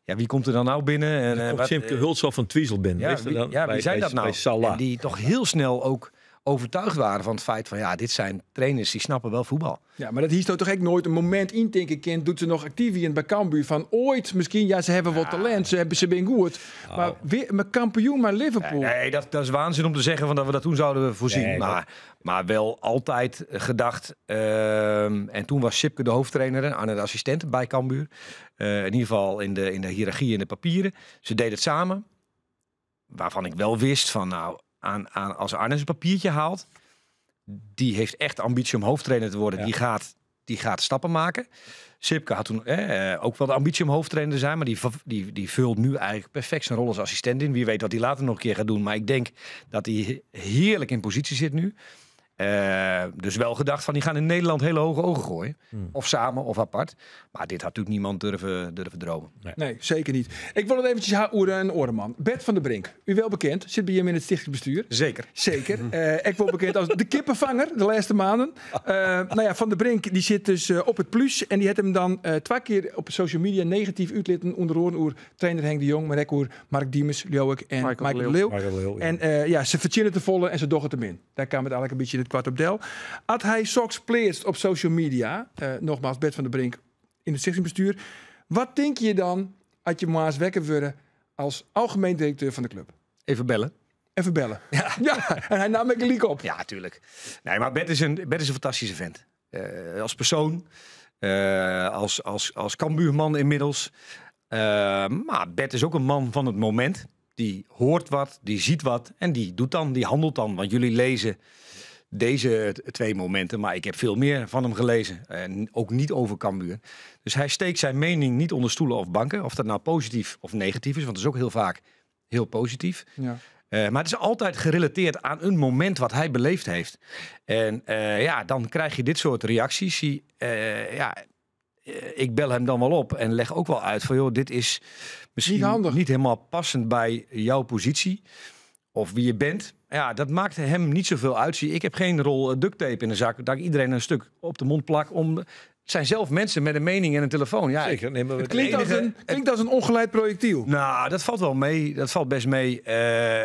wie komt er dan nou binnen? En, Er komt wat, Simke Hulshoff van Twizel binnen. Ja, Weet je dan? wie zijn dat nou? Bij Salah. En die toch heel snel ook overtuigd waren van het feit van ja, dit zijn trainers die snappen wel voetbal. Ja, maar dat hier toch echt nooit een moment intinken kind. Doet ze nog actief in bij Cambuur van ooit misschien, ja, ze hebben wat talent, ze zijn goed. Maar weer, maar kampioen, maar Liverpool. Nee, dat is waanzin om te zeggen van dat we dat toen zouden voorzien. Nee, maar wel altijd gedacht. En toen was Sipke de hoofdtrainer en Arne de assistent bij Cambuur. In ieder geval in de hiërarchie en de papieren. Ze deden het samen. Waarvan ik wel wist van nou, als Arne zijn papiertje haalt, die heeft echt ambitie om hoofdtrainer te worden. Ja. Die gaat stappen maken. Sipke had toen ook wel de ambitie om hoofdtrainer te zijn, maar die vult nu eigenlijk perfect zijn rol als assistent in. Wie weet wat hij later nog een keer gaat doen. Maar ik denk dat hij heerlijk in positie zit nu. Dus wel gedacht van die gaan in Nederland hele hoge ogen gooien. Of samen of apart. Maar dit had natuurlijk niemand durven dromen. Nee, zeker niet. Ik wil het eventjes haar oren en oren, Bert van der Brink, u wel bekend, zit bij hem in het stichtingsbestuur. Zeker. Zeker. Ik word bekend als de kippenvanger de laatste maanden. Nou ja, Van der Brink die zit dus op het plus. En die heeft hem dan 2 keer op social media negatief uitlitten. Onder oren oer trainer Henk de Jong, maar ook oer Mark Diemers, Leeuwik en Michael Michael de de Leeuw. Michael de Leeuw, ja. En ja, ze verzinnen te volle en ze doggen het hem in. Daar kwam het eigenlijk een beetje in het kwart op del. Had hij soks pleest op social media, nogmaals Bert van der Brink in het stichtingsbestuur. Wat denk je dan als je maar eens wekker worden als algemeen directeur van de club? Even bellen. Even bellen. Ja, ja, en hij nam ik een leak op. Ja, tuurlijk. Nee, maar Bert is een fantastische vent. Als persoon, als Cambuurman inmiddels. Maar Bert is ook een man van het moment. Die hoort wat, die ziet wat en die doet dan, die handelt dan. Want jullie lezen deze 2 momenten, maar ik heb veel meer van hem gelezen. En ook niet over Cambuur. Dus hij steekt zijn mening niet onder stoelen of banken. Of dat nou positief of negatief is, want het is ook heel vaak heel positief. Ja. Maar het is altijd gerelateerd aan een moment wat hij beleefd heeft. En ja, dan krijg je dit soort reacties. Ik bel hem dan wel op en leg ook wel uit van joh, dit is misschien niet handig, niet helemaal passend bij jouw positie of wie je bent. Ja, dat maakt hem niet zoveel uit. Zie, ik heb geen rol duct tape in de zak dat ik iedereen een stuk op de mond plak om. Het zijn zelf mensen met een mening en een telefoon. Ja, zeker. Nee, maar het klinkt als een ongeleid projectiel. Nou, dat valt wel mee. Dat valt best mee.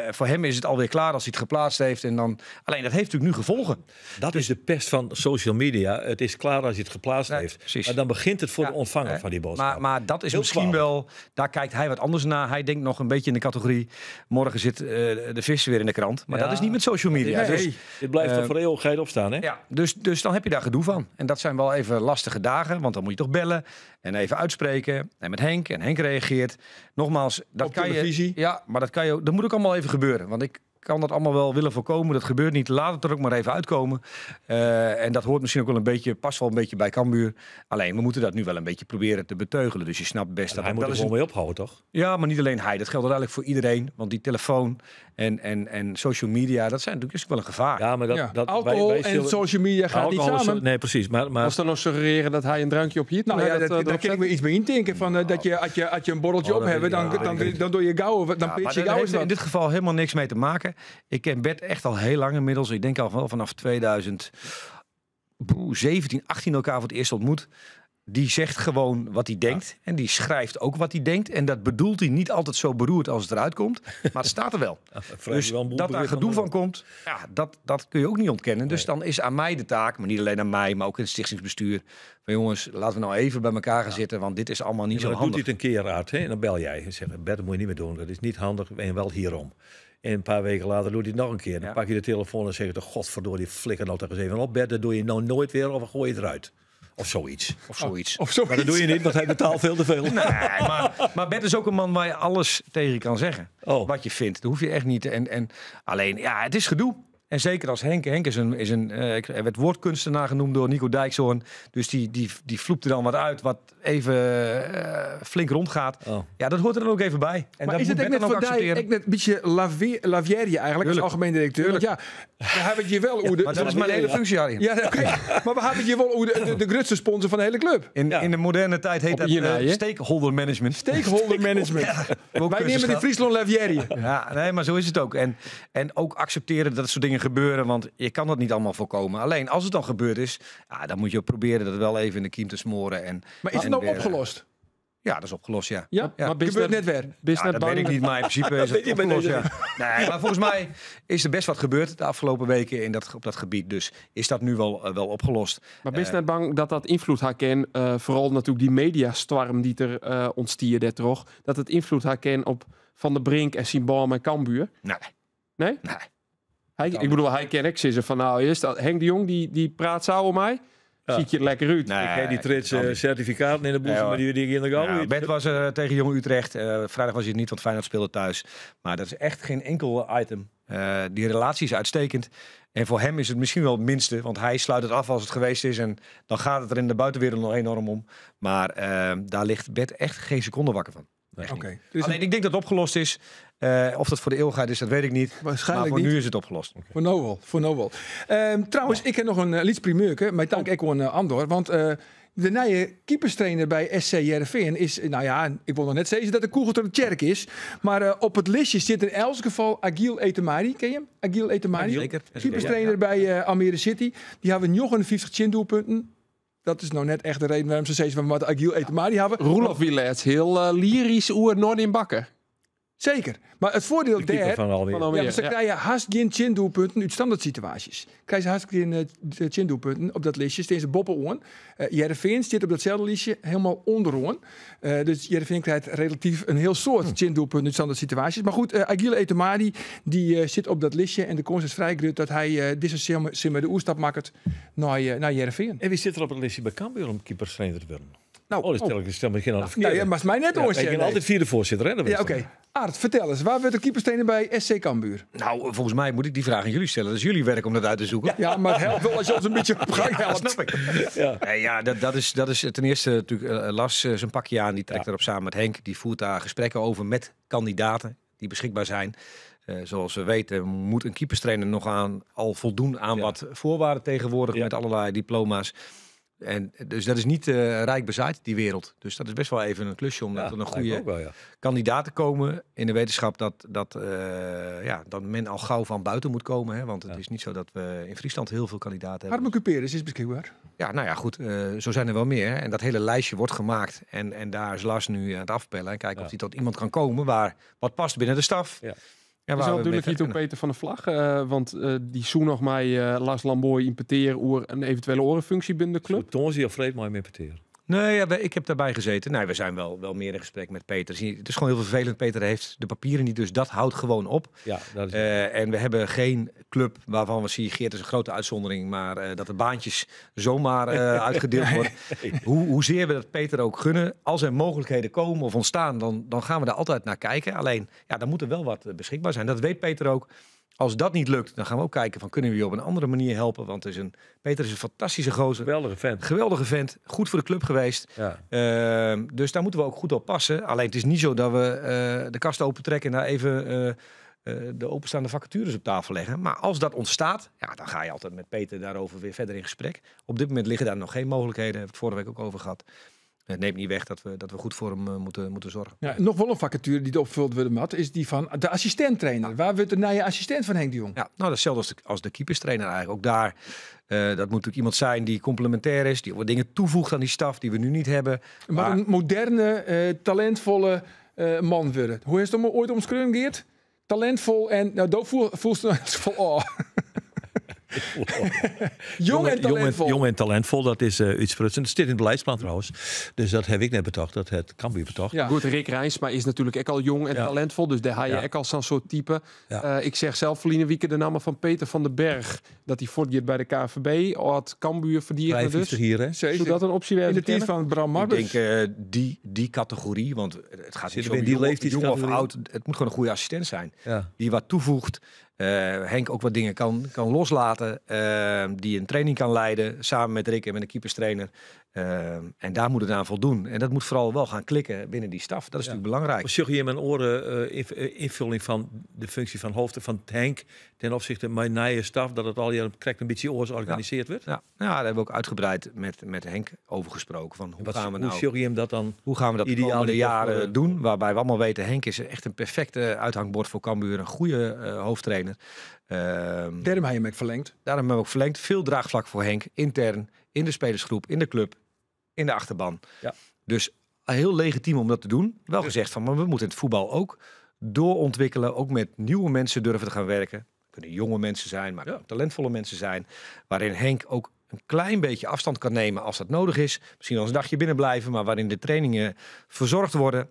Voor hem is het alweer klaar als hij het geplaatst heeft. En dan... Alleen, dat heeft natuurlijk nu gevolgen. Dat is de pest van social media. Het is klaar als hij het geplaatst heeft. Precies. Maar dan begint het voor de ontvanger van die boodschap. Maar dat is heel misschien wel... Daar kijkt hij wat anders naar. Hij denkt nog een beetje in de categorie... Morgen zit de vis weer in de krant. Maar dat is niet met social media. Nee, dus, dit blijft er voor eeuwigheid op staan, hè? Ja, dus dan heb je daar gedoe van. En dat zijn wel even lastige dagen, want dan moet je toch bellen en even uitspreken en met Henk en Henk reageert. Nogmaals, dat op kan televisie. je. Ja, maar dat kan je. Dat moet ook allemaal even gebeuren, want ik kan dat allemaal wel willen voorkomen. Dat gebeurt niet. Laat het er ook maar even uitkomen. En dat hoort misschien ook wel een beetje, past wel een beetje bij Cambuur. Alleen, we moeten dat nu wel een beetje proberen te beteugelen. Dus je snapt best en dat hij moet er gewoon mee ophouden, toch? Ja, maar niet alleen hij. Dat geldt uiteindelijk voor iedereen. Want die telefoon en social media, dat zijn natuurlijk is ook wel een gevaar. Ja, maar dat alcohol wij en social media gaat niet samen. Nee, precies. Maar was dan nog suggereren dat hij een drankje op hier? Nou ja, daar kan ik me iets bij intinken. Van, dat je, als je een borreltje op hebt, dan doe je gauw. Dan pitch je gauw. Heeft in dit geval helemaal niks mee te maken. Ik ken Bert echt al heel lang inmiddels. Ik denk al wel vanaf 2017, 18 elkaar voor het eerst ontmoet. Die zegt gewoon wat hij denkt. Ja. En die schrijft ook wat hij denkt. En dat bedoelt hij niet altijd zo beroerd als het eruit komt. Maar het staat er wel. Ja, dus dat daar gedoe van komt, ja, dat kun je ook niet ontkennen. Dus dan is aan mij de taak, maar niet alleen aan mij, maar ook in het stichtingsbestuur. Van jongens, laten we nou even bij elkaar gaan zitten, want dit is allemaal niet zo handig. Dan doet hij het een keer uit, hè? En dan bel jij en zegt, Bert, dat moet je niet meer doen. Dat is niet handig en wel hierom. En een paar weken later doet hij het nog een keer. Dan pak je de telefoon en zeg je, godverdorie, flikker nou toch eens even op. Bert, dat doe je nou nooit weer of gooi je het eruit. Of zoiets. Of zoiets. Of zoiets. Maar dat doe je niet, want hij betaalt veel te veel. Nee, maar Bert is ook een man waar je alles tegen kan zeggen. Oh. Wat je vindt. Dat hoef je echt niet. En alleen, ja, het is gedoe. En zeker als Henk. Henk is een hij werd woordkunstenaar genoemd door Nico Dijkshoorn. Dus die vloept er dan wat uit, wat even flink rondgaat. Oh. Ja, dat hoort er dan ook even bij. En Maar dat is moet het ook Bert net dan ook voor die, accepteren. ik net een beetje Lavier eigenlijk als Tuurlijk. algemeen directeur? Want ja, we hebben het hier wel hoe de, Maar dat is mijn hele functie, Arjen. Ja, oké. Maar we hebben het hier wel hoe de grootste sponsor van de hele club. In de moderne tijd heet Op dat hierna, hè? stakeholder management. Stakeholder management. Wij nemen de Friesland Lavier. Ja, nee, maar zo is het ook. En ook accepteren dat soort dingen gebeuren, want je kan dat niet allemaal voorkomen. Alleen als het dan gebeurd is, ja, dan moet je ook proberen dat wel even in de kiem te smoren. En, Maar is het en nou weer- opgelost? Ja, dat is opgelost, ja. Ja? Ja. Maar bist Gebeurt net- net weer. bist Ja, net dat bang weet ik niet, maar in principe is het je bij opgelost. deze. Ja. Nee, maar volgens mij is er best wat gebeurd de afgelopen weken op dat gebied. Dus is dat nu wel opgelost. Maar bist net bang dat dat invloed haar ken, vooral natuurlijk die mediastorm die er ontstier daar toch, dat het invloed haar ken op Van der Brink en Simbaum en Cambuur? Nee. Nee? Nee. Hij, ik bedoel, hij ken ik ze van nou eerst Henk de Jong die praat zo om mij. Ja. Ziet je het lekker uit. Nee, Ik heb die trits kan niet. certificaten in de boezem, Nee, hoor. maar die in de gauw. Ja, Bert was er tegen Jong Utrecht. Vrijdag was hij het niet, want Feyenoord speelde thuis. Maar dat is echt geen enkel item. Die relatie is uitstekend. En voor hem is het misschien wel het minste. Want hij sluit het af als het geweest is. En dan gaat het er in de buitenwereld nog enorm om. Maar daar ligt Bert echt geen seconde wakker van. Echt Oké. niet. Dus Alleen ik denk dat het opgelost is. Of dat voor de eeuwigheid is, dat weet ik niet. Waarschijnlijk Maar voor niet. nu is het opgelost. Voor nou wel, voor nou wel. Trouwens, ik heb nog een uh, primeurke. Mijn dank ik aan Andor. Want de nieuwe keeperstrainer bij SC Heerenveen is... Nou ja, ik wil nog net zeggen dat de koegel tot de kerk is. Maar op het listje zit in elk geval Agil Etemari. Ken je hem? Agil Etemari. Zeker. Keeperstrainer bij Almere City. Die hebben 59 chindoelpunten. Dat is nou net echt de reden waarom ze steeds van wat Agil Etemari hebben. Roelof Willets, heel lyrisch oer Noordin Bakker. Zeker. Maar het voordeel De keeper daar... van Almere. Van Almere, Ja, maar ze ja. krijgen haast geen chin-doelpunten uit standaard situaties. Krijgen ze haast geen chin-doelpunten op dat listje. Steen ze boppen oor. Heerenveen zit op datzelfde listje helemaal onderoor. Dus Heerenveen krijgt relatief een heel soort chin-doelpunten uit standaard situaties. Maar goed, Agil Etemadi die zit op dat listje. En de kans is vrij groot dat hij deze simmer de oerstap maakt naar Heerenveen. En wie zit er op het listje bij Cambuur om keeperstrainer te worden? Nou, Oh, dat stel ik stel me geen aan de nou verkeerde. ja, maar is mij net Ja, oor. ik ben altijd vierde voorzitter, hè? Dat Ja, weet oké. je. Art, vertel eens. Waar wordt de keeperstrainer bij SC Cambuur? Nou, volgens mij moet ik die vraag aan jullie stellen. Dat is jullie werk om dat uit te zoeken. Ja, maar het helpt wel als je ons een beetje op gang Ja, helpt. dat snap ik. Ja. Nee, ja, dat is ten eerste natuurlijk Lars zijn pakje aan. Die trekt erop samen met Henk. Die voert daar gesprekken over met kandidaten die beschikbaar zijn. Zoals we weten moet een keeperstrainer nog aan, al voldoen aan Ja. wat voorwaarden tegenwoordig Ja. met allerlei diploma's. En dus dat is niet rijk bezaaid, die wereld. Dus dat is best wel even een klusje om Ja, tot een lijkt me goede ook wel, ja. kandidaat te komen. In de wetenschap dat men al gauw van buiten moet komen. Hè? Want het Ja. is niet zo dat we in Friesland heel veel kandidaten hebben. Harmen Cuperus is beschikbaar. Ja, nou ja, goed. Zo zijn er wel meer. En dat hele lijstje wordt gemaakt. En daar is Lars nu aan het afpellen. En kijken Ja. of hij tot iemand kan komen waar wat past binnen de staf. Ja. En Is waar wel we mee duidelijk hier verder toe Peter van der Vlag. Want die zoen nog mij Lars Lamboy impeteer oer een eventuele orenfunctie binnen de club. Toonzie of Freed maar importeren. Nee, ja, ik heb daarbij gezeten. Nee, we zijn wel meer in gesprek met Peter. Het is gewoon heel vervelend. Peter heeft de papieren niet, dus dat houdt gewoon op. Ja, dat is En we hebben geen club waarvan we zien, Geert is een grote uitzondering, maar dat de baantjes zomaar uitgedeeld worden. Hoezeer we dat Peter ook gunnen, als er mogelijkheden komen of ontstaan, dan gaan we daar altijd naar kijken. Alleen, ja, dan moet er wel wat beschikbaar zijn. Dat weet Peter ook. Als dat niet lukt, dan gaan we ook kijken van kunnen we je op een andere manier helpen. Want Peter is een fantastische gozer. geweldige vent. Geweldige vent, goed voor de club geweest. Ja. Dus daar moeten we ook goed op passen. Alleen het is niet zo dat we de kast opentrekken en daar even de openstaande vacatures op tafel leggen. Maar als dat ontstaat, ja, dan ga je altijd met Peter daarover weer verder in gesprek. Op dit moment liggen daar nog geen mogelijkheden. Daar hebben we het vorige week ook over gehad. Het neemt niet weg dat we goed voor hem moeten zorgen. Ja, nog wel een vacature die opgevuld wordt, Matt, is die van de assistent-trainer. Waar wordt de nieuwe assistent van Henk de Jong? Ja, nou, dat is hetzelfde als de keeperstrainer eigenlijk. Ook daar, dat moet natuurlijk iemand zijn die complementair is, die wat dingen toevoegt aan die staf die we nu niet hebben. Maar een moderne, talentvolle man worden. Hoe is het hem ooit omschreven, Geert? Talentvol en, nou, dat voelt ze vol, oh. Jong en talentvol. Jong en talentvol, dat is útsprutsen. Dat stiet yn it beleidsplan trouwens. Dus dat ha ik net betocht, dat hat Cambuur betocht. Ja. Goed, Rick Reinsma is natuerlik ek al jong en talentvol. Dus dêr ha je ek al sa'n soart type. Ik seach sels ferline wike de namme fan Peter van den Berg. Dat hy fuortgiet by de KNVB. Âld Cambuur ferdigener dus. 53 jier, hè? Zeker. Soe dat in opsje wêze In de tijd kinne? van Bram Ik Marbers. denk die categorie, want het gaat Zitten niet we om in die jong, jong of leeftijdscategorie? oud. Het moet gewoon een goede assistent zijn. Ja. Die wat toevoegt. Henk ook wat dingen kan loslaten. Die een training kan leiden. Samen met Rick en met de keeperstrainer. En daar moet het aan voldoen. En dat moet vooral wel gaan klikken binnen die staf. Dat is natuurlijk belangrijk. Maar zag je in mijn oren invulling van de functie van hoofd van Henk ten opzichte van mijn nieuwe staf, dat het al hier krijgt een beetje oors georganiseerd wordt? Ja, nou, daar hebben we ook uitgebreid met Henk over gesproken. Van hoe gaan we Hoe nou zag je hem dat dan? Hoe gaan we dat de Ideaal komende niet jaren doen? Waarbij we allemaal weten, Henk is echt een perfecte uithangbord voor Cambuur. Een goede hoofdtrainer. Daarom heb je hem ook verlengd. Daarom hebben we ook verlengd. Veel draagvlak voor Henk. Intern, in de spelersgroep, in de club, in de achterban. Dus heel legitiem om dat te doen. Wel gezegd van, maar we moeten het voetbal ook doorontwikkelen. Ook met nieuwe mensen durven te gaan werken. Het kunnen jonge mensen zijn, maar ook talentvolle mensen zijn. Waarin Henk ook een klein beetje afstand kan nemen als dat nodig is. Misschien wel eens een dagje binnen blijven, maar waarin de trainingen verzorgd worden.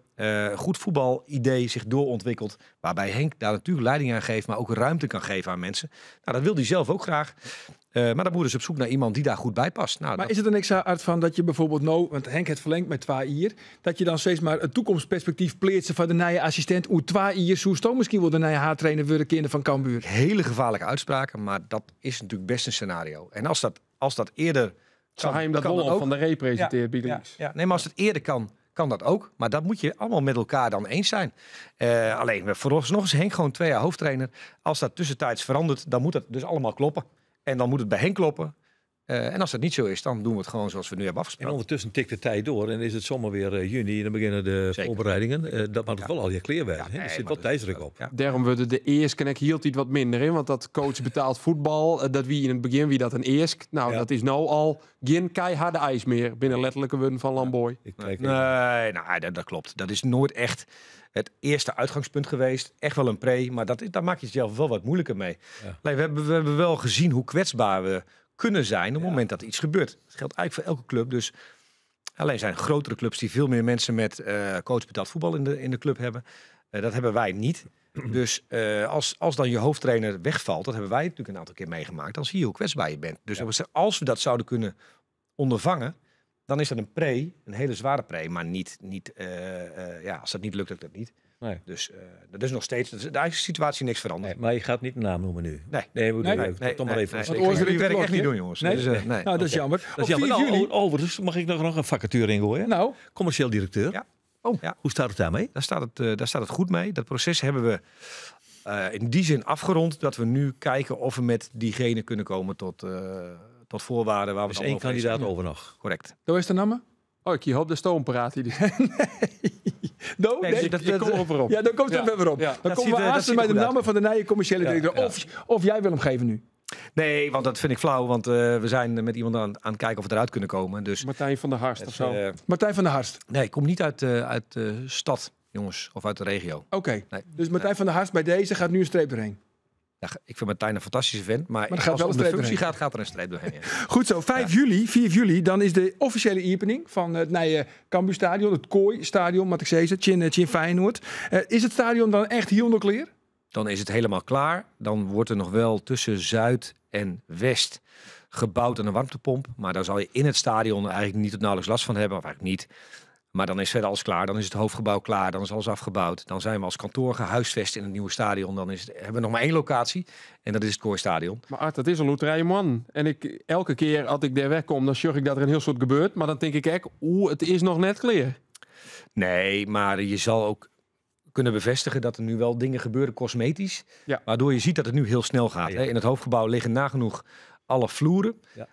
Goed voetbalidee zich doorontwikkelt. Waarbij Henk daar natuurlijk leiding aan geeft, maar ook ruimte kan geven aan mensen. Nou, dat wil hij zelf ook graag. Maar dan moeten ze op zoek naar iemand die daar goed bij past. Nou, Maar dat is het dan niks Art, van dat je bijvoorbeeld nou, want Henk het verlengt met 2 jaar, dat je dan steeds maar het toekomstperspectief pleert van de nieuwe assistent, hoe 2 jaar, zo stoom misschien wel de nieuwe haartrainer worden kinderen van Cambuur. Hele gevaarlijke uitspraken, maar dat is natuurlijk best een scenario. En als dat eerder Zou hij hem dat kan wel ook. van de Ree presenteert, bij links. Ja. Nee, maar als het eerder kan, kan dat ook. Maar dat moet je allemaal met elkaar dan eens zijn. Alleen, vooralsnog is Henk gewoon 2 jaar hoofdtrainer. Als dat tussentijds verandert, dan moet dat dus allemaal kloppen. En dan moet het bij Henk kloppen. En als dat niet zo is, dan doen we het gewoon zoals we nu hebben En afgesproken. ondertussen tikt de tijd door en is het zomaar weer juni en dan beginnen de voorbereidingen. Dat mag het wel al je kleer werden, hè? nee, Er zit maar wel dat- tijdsdruk op. Ja. Daarom worden de eerste en ik hield iets wat minder in, want dat coach betaald voetbal, dat wie in het begin wie dat een eerst. Nou, dat is nou al geen keiharde ijs meer binnen letterlijke woorden van Lamboy. Ik kijk Nee, nou, dat klopt. Dat is nooit echt het eerste uitgangspunt geweest. Echt wel een pre, maar daar maak je het zelf wel wat moeilijker mee. Alleen, we hebben wel gezien hoe kwetsbaar we kunnen zijn op het moment dat iets gebeurt. Dat geldt eigenlijk voor elke club. Dus alleen zijn grotere clubs die veel meer mensen met coach betaald voetbal in de club hebben. Dat hebben wij niet. Dus als dan je hoofdtrainer wegvalt, dat hebben wij natuurlijk een aantal keer meegemaakt, dan zie je hoe kwetsbaar je bent. Dus als we dat zouden kunnen ondervangen, dan is dat een pre, een hele zware pre, maar niet, ja, als dat niet lukt, lukt dat niet. Nee. Dus dat is nog steeds, dat is, daar is de situatie niks veranderd. Nee, maar je gaat niet een naam noemen nu. Nee. Nee, we doen Nee. even. Nee, toch maar nee, even. nee. Want Ik oors ga jullie de werk echt klok, niet hè? doen, jongens. Nee? Dus, nee. Nou, dat is jammer. Dat is Op jammer. 4 Nou, juli. overigens, mag ik nog een vacature ingooien? Nou, Commercieel directeur. Ja. Oh, Ja. hoe staat het daarmee? Daar staat het goed mee. Dat proces hebben we in die zin afgerond dat we nu kijken of we met diegene kunnen komen tot voorwaarden waar we Er is het één allemaal over eens kandidaat zijn. over nog. Correct. Doe is de naam? Oh, ik hoop de stoompraat hier. Do, Nee, nee. Ik kom erop op. Ja, dan komt het Ja. weer op. Ja. Dan Dat komen ziet we er- dat aan ziet er bij de goed namen uit. van de nieuwe commerciële directeur. Of jij wil hem geven nu. Nee, want dat vind ik flauw, want we zijn met iemand aan het kijken of we eruit kunnen komen. Dus Martijn van der Harst of zo. Martijn van der Harst. nee, ik kom niet uit de stad, jongens, of uit de regio. Oké. Nee. Dus Martijn van der Harst bij deze gaat nu een streep doorheen. Ja, ik vind Martijn een fantastische vent, maar, Maar er gaat als wel het een om de streep functie doorheen. gaat, gaat er een streep doorheen. Ja. Goed zo, 5 juli, 4 juli, dan is de officiële opening van het nieuwe Cambuurstadion, het Kooi-stadion, moet ik zeggen, Chin Feyenoord. Is het stadion dan echt heel klaar? Dan is het helemaal klaar. Dan wordt er nog wel tussen Zuid en West gebouwd aan een warmtepomp. Maar daar zal je in het stadion eigenlijk niet tot nauwelijks last van hebben. Of eigenlijk niet. Maar dan is verder alles klaar. Dan is het hoofdgebouw klaar. Dan is alles afgebouwd. Dan zijn we als kantoor gehuisvest in het nieuwe stadion. Dan hebben we nog maar één locatie. En dat is het Kooistadion. Maar Art, dat is een loterij, man. En elke keer als ik daar wegkom, dan zorg ik dat er een heel soort gebeurt. Maar dan denk ik echt, oeh, het is nog net klaar. Nee, maar je zal ook kunnen bevestigen dat er nu wel dingen gebeuren cosmetisch. Ja. Waardoor je ziet dat het nu heel snel gaat. Ja. Hè? In het hoofdgebouw liggen nagenoeg alle vloeren. Ja.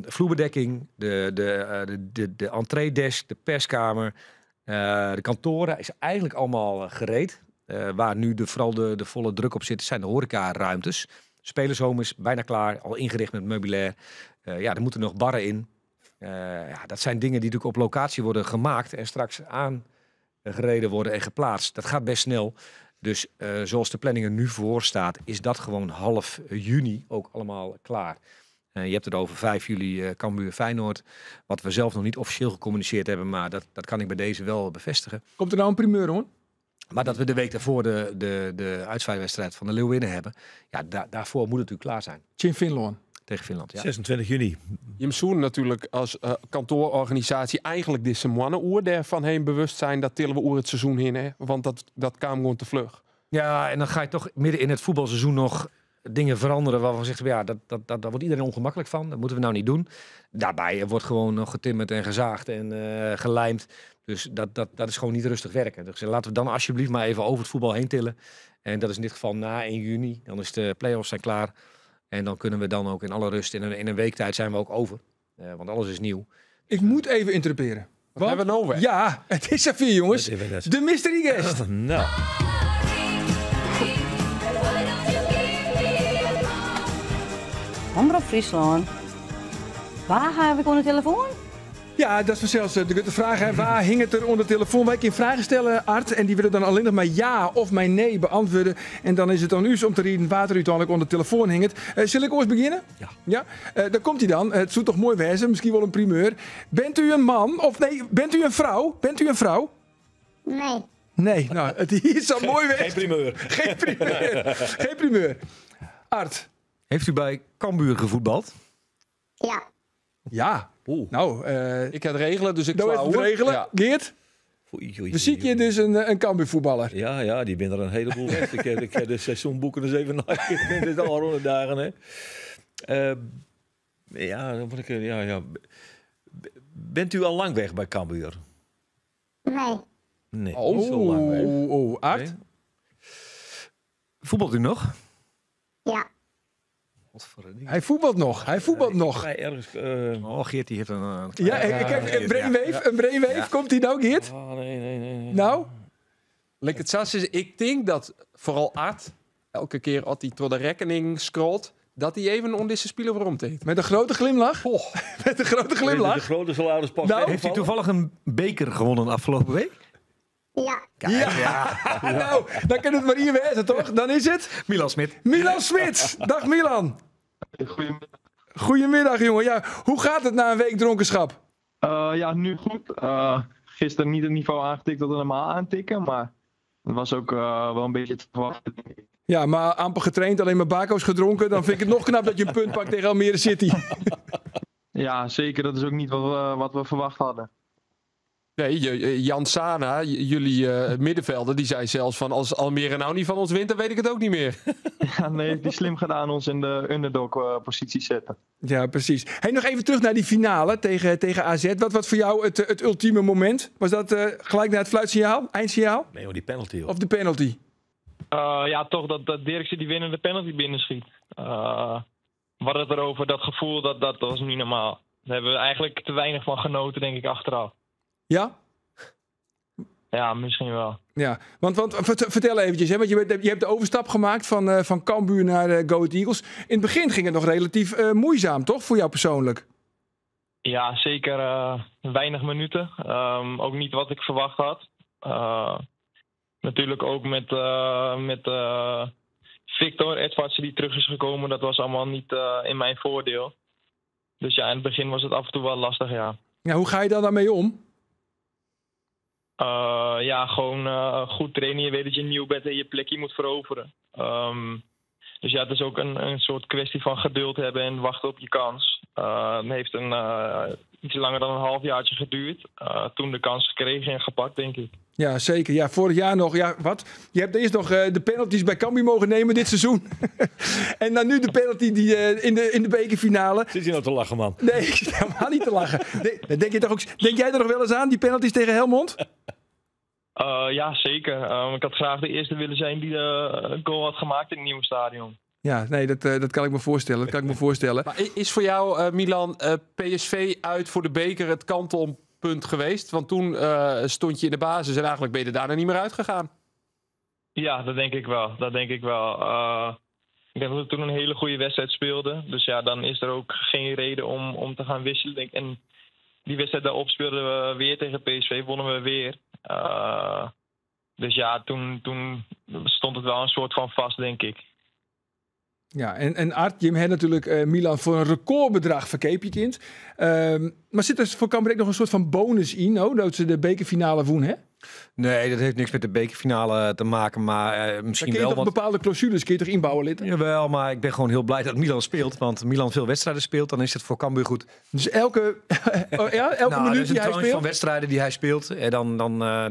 Vloerbedekking, de entreedesk, de perskamer, de kantoren is eigenlijk allemaal gereed. Waar nu vooral de volle druk op zit, zijn de horecaruimtes. Spelershome is bijna klaar, al ingericht met meubilair. Ja, er moeten nog barren in. Ja, dat zijn dingen die natuurlijk op locatie worden gemaakt en straks aangereden worden en geplaatst. Dat gaat best snel. Dus zoals de planning er nu voor staat, is dat gewoon half juni ook allemaal klaar. Je hebt het over 5 juli Cambuur Feyenoord. Wat we zelf nog niet officieel gecommuniceerd hebben, maar dat kan ik bij deze wel bevestigen. Komt er nou een primeur hoor? Maar dat we de week daarvoor de uitzwaaiwedstrijd van de Leeuwinnen hebben. Ja, daarvoor moet het natuurlijk klaar zijn. In Finland. Tegen Finland, ja. 26 juni. Jim Soen natuurlijk als kantoororganisatie eigenlijk deze mannen daarvan heen bewust zijn. Dat tillen we oer het seizoen heen, hè? Want dat kwam gewoon te vlug. Ja, en dan ga je toch midden in het voetbalseizoen nog dingen veranderen waarvan zegt, ja, daar wordt iedereen ongemakkelijk van. Dat moeten we nou niet doen. Daarbij wordt gewoon nog getimmerd en gezaagd en gelijmd. Dus dat is gewoon niet rustig werken. Dus laten we dan alsjeblieft maar even over het voetbal heen tillen. En dat is in dit geval na 1 juni. Dan is de play-offs zijn klaar. En dan kunnen we dan ook in alle rust, in een week tijd zijn we ook over. Want alles is nieuw. Ik moet even interruperen. Wat hebben we nou weer? Ja, het is even, jongens. De mystery guest. Nou. Omrop Fryslân. Waar heb ik onder de telefoon? Ja, dat is zelfs de grote vraag. Hè. Waar hing het er onder de telefoon? Wij kunnen vragen stellen, Art. En die willen dan alleen nog maar ja of mijn nee beantwoorden. En dan is het aan u om te reden waar er uiteindelijk onder de telefoon hing het. Zal ik ooit beginnen? Ja. Ja? Daar komt hij dan. Het zou toch mooi wezen. Misschien wel een primeur. Bent u een man? Of nee, bent u een vrouw? Bent u een vrouw? Nee. Nee, nou, het is zo mooi wezen. Geen primeur. Geen primeur. Geen primeur. Art. Heeft u bij Cambuur gevoetbald? Ja. Ja. Oeh. Nou, ik ga het regelen, dus ik nou sla het regelen. Ja. Geert? Oei, oei, Dus zie je dus een Cambuur-voetballer? Ja, die bent er een heleboel. Ik heb de seizoenboeken eens even naar. Dit al rond de dagen, hè. Ja, dan moet ik. Ja. Bent u al lang weg bij Cambuur? Nee. Nee, niet zo lang weg. Oh, Art? Nee. Voetbalt u nog? Ja. Hij voetbalt nog. Hij voetbalt nog. Ergens, Oh, Geert die heeft een ja, ik heb een brainwave. Een brainwave. Ja. Komt hij nou, Geert? Oh, nee. Nou? Lek het sas is, ik denk dat vooral Art elke keer als hij door de rekening scrolt, dat hij even om deze speler waarom deed. Met een grote glimlach? Oh. Met een grote glimlach? De grote salarispas. Nou, heeft hij toevallig een beker gewonnen afgelopen week? Ja. Kijk, ja. Nou, dan kan het maar hier wezen, toch? Dan is het... Milan Smit. Milan Smit. Dag Milan. Goedemiddag. Goedemiddag, jongen. Ja, hoe gaat het na een week dronkenschap? Ja, nu goed. Gisteren niet het niveau aangetikt dat we normaal aantikken, maar het was ook wel een beetje te verwachten. Ja, maar amper getraind, alleen maar bako's gedronken. Dan vind ik het nog knap dat je een punt pakt tegen Almere City. Ja, zeker. Dat is ook niet wat we verwacht hadden. Nee, Jan Sana, jullie middenvelder, die zei zelfs van als Almere nou niet van ons wint, dan weet ik het ook niet meer. Ja, nee, heeft die slim gedaan ons in de underdog positie zetten. Ja, precies. Hey, nog even terug naar die finale tegen AZ. Wat was voor jou het ultieme moment? Was dat gelijk na het fluitsignaal, eindsignaal? Nee, maar die penalty. Hoor. Of de penalty? Ja, toch dat Dirkse die winnende penalty binnenschiet. We hadden het erover, dat gevoel, dat was niet normaal. Daar hebben we eigenlijk te weinig van genoten, denk ik, achteraf. Ja? Ja, misschien wel. Ja, want vertel eventjes, hè, want je hebt de overstap gemaakt van Cambuur naar Go Ahead Eagles. In het begin ging het nog relatief moeizaam, toch? Voor jou persoonlijk? Ja, zeker. Weinig minuten. Ook niet wat ik verwacht had. Natuurlijk ook met Victor Edvardsen die terug is gekomen. Dat was allemaal niet in mijn voordeel. Dus ja, in het begin was het af en toe wel lastig, ja. Ja, hoe ga je dan daarmee om? Ja, gewoon goed trainen. Je weet dat je nieuw bent en je plekje moet veroveren. Dus ja, het is ook een soort kwestie van geduld hebben en wachten op je kans. Het heeft iets langer dan een halfjaartje geduurd. Toen de kans gekregen en gepakt, denk ik. Ja, zeker. Ja, vorig jaar nog. Ja, wat? Je hebt eerst nog de penalties bij Cambuur mogen nemen dit seizoen. En dan nu de penalty die, in de bekerfinale. Zit je nou te lachen, man? Nee, ik zit helemaal niet te lachen. Nee, denk, je toch ook, denk jij er nog wel eens aan, die penalties tegen Helmond? Ja, zeker. Ik had graag de eerste willen zijn die de goal had gemaakt in het nieuwe stadion. Ja, nee, dat kan ik me voorstellen. Dat kan ik me voorstellen. Maar is voor jou, Milan, PSV uit voor de beker het kantelpunt geweest? Want toen stond je in de basis en eigenlijk ben je er daarna niet meer uitgegaan. Ja, dat denk ik wel. Dat denk ik wel. Ik denk dat we toen een hele goede wedstrijd speelden. Dus ja, dan is er ook geen reden om te gaan wisselen. En die wedstrijd daarop speelden we weer tegen PSV, wonnen we weer. Dus ja, toen, toen stond het wel een soort van vast, denk ik. Ja, en, en Art, Jim heeft natuurlijk Milan voor een recordbedrag verkeep je kind. Maar zit er voor Cambuur ook nog een soort van bonus in, oh, dat ze de bekerfinale woen, hè? Nee, dat heeft niks met de bekerfinale te maken, maar misschien kun je wel. toch bepaalde clausules kun je toch inbouwen, Litten? Jawel, maar ik ben gewoon heel blij dat Milan speelt. Want Milan veel wedstrijden speelt, dan is het voor Cambuur goed. Dus elke, oh, ja, elke Nou, minuut er is een die hij tranche speelt? van wedstrijden die hij speelt. En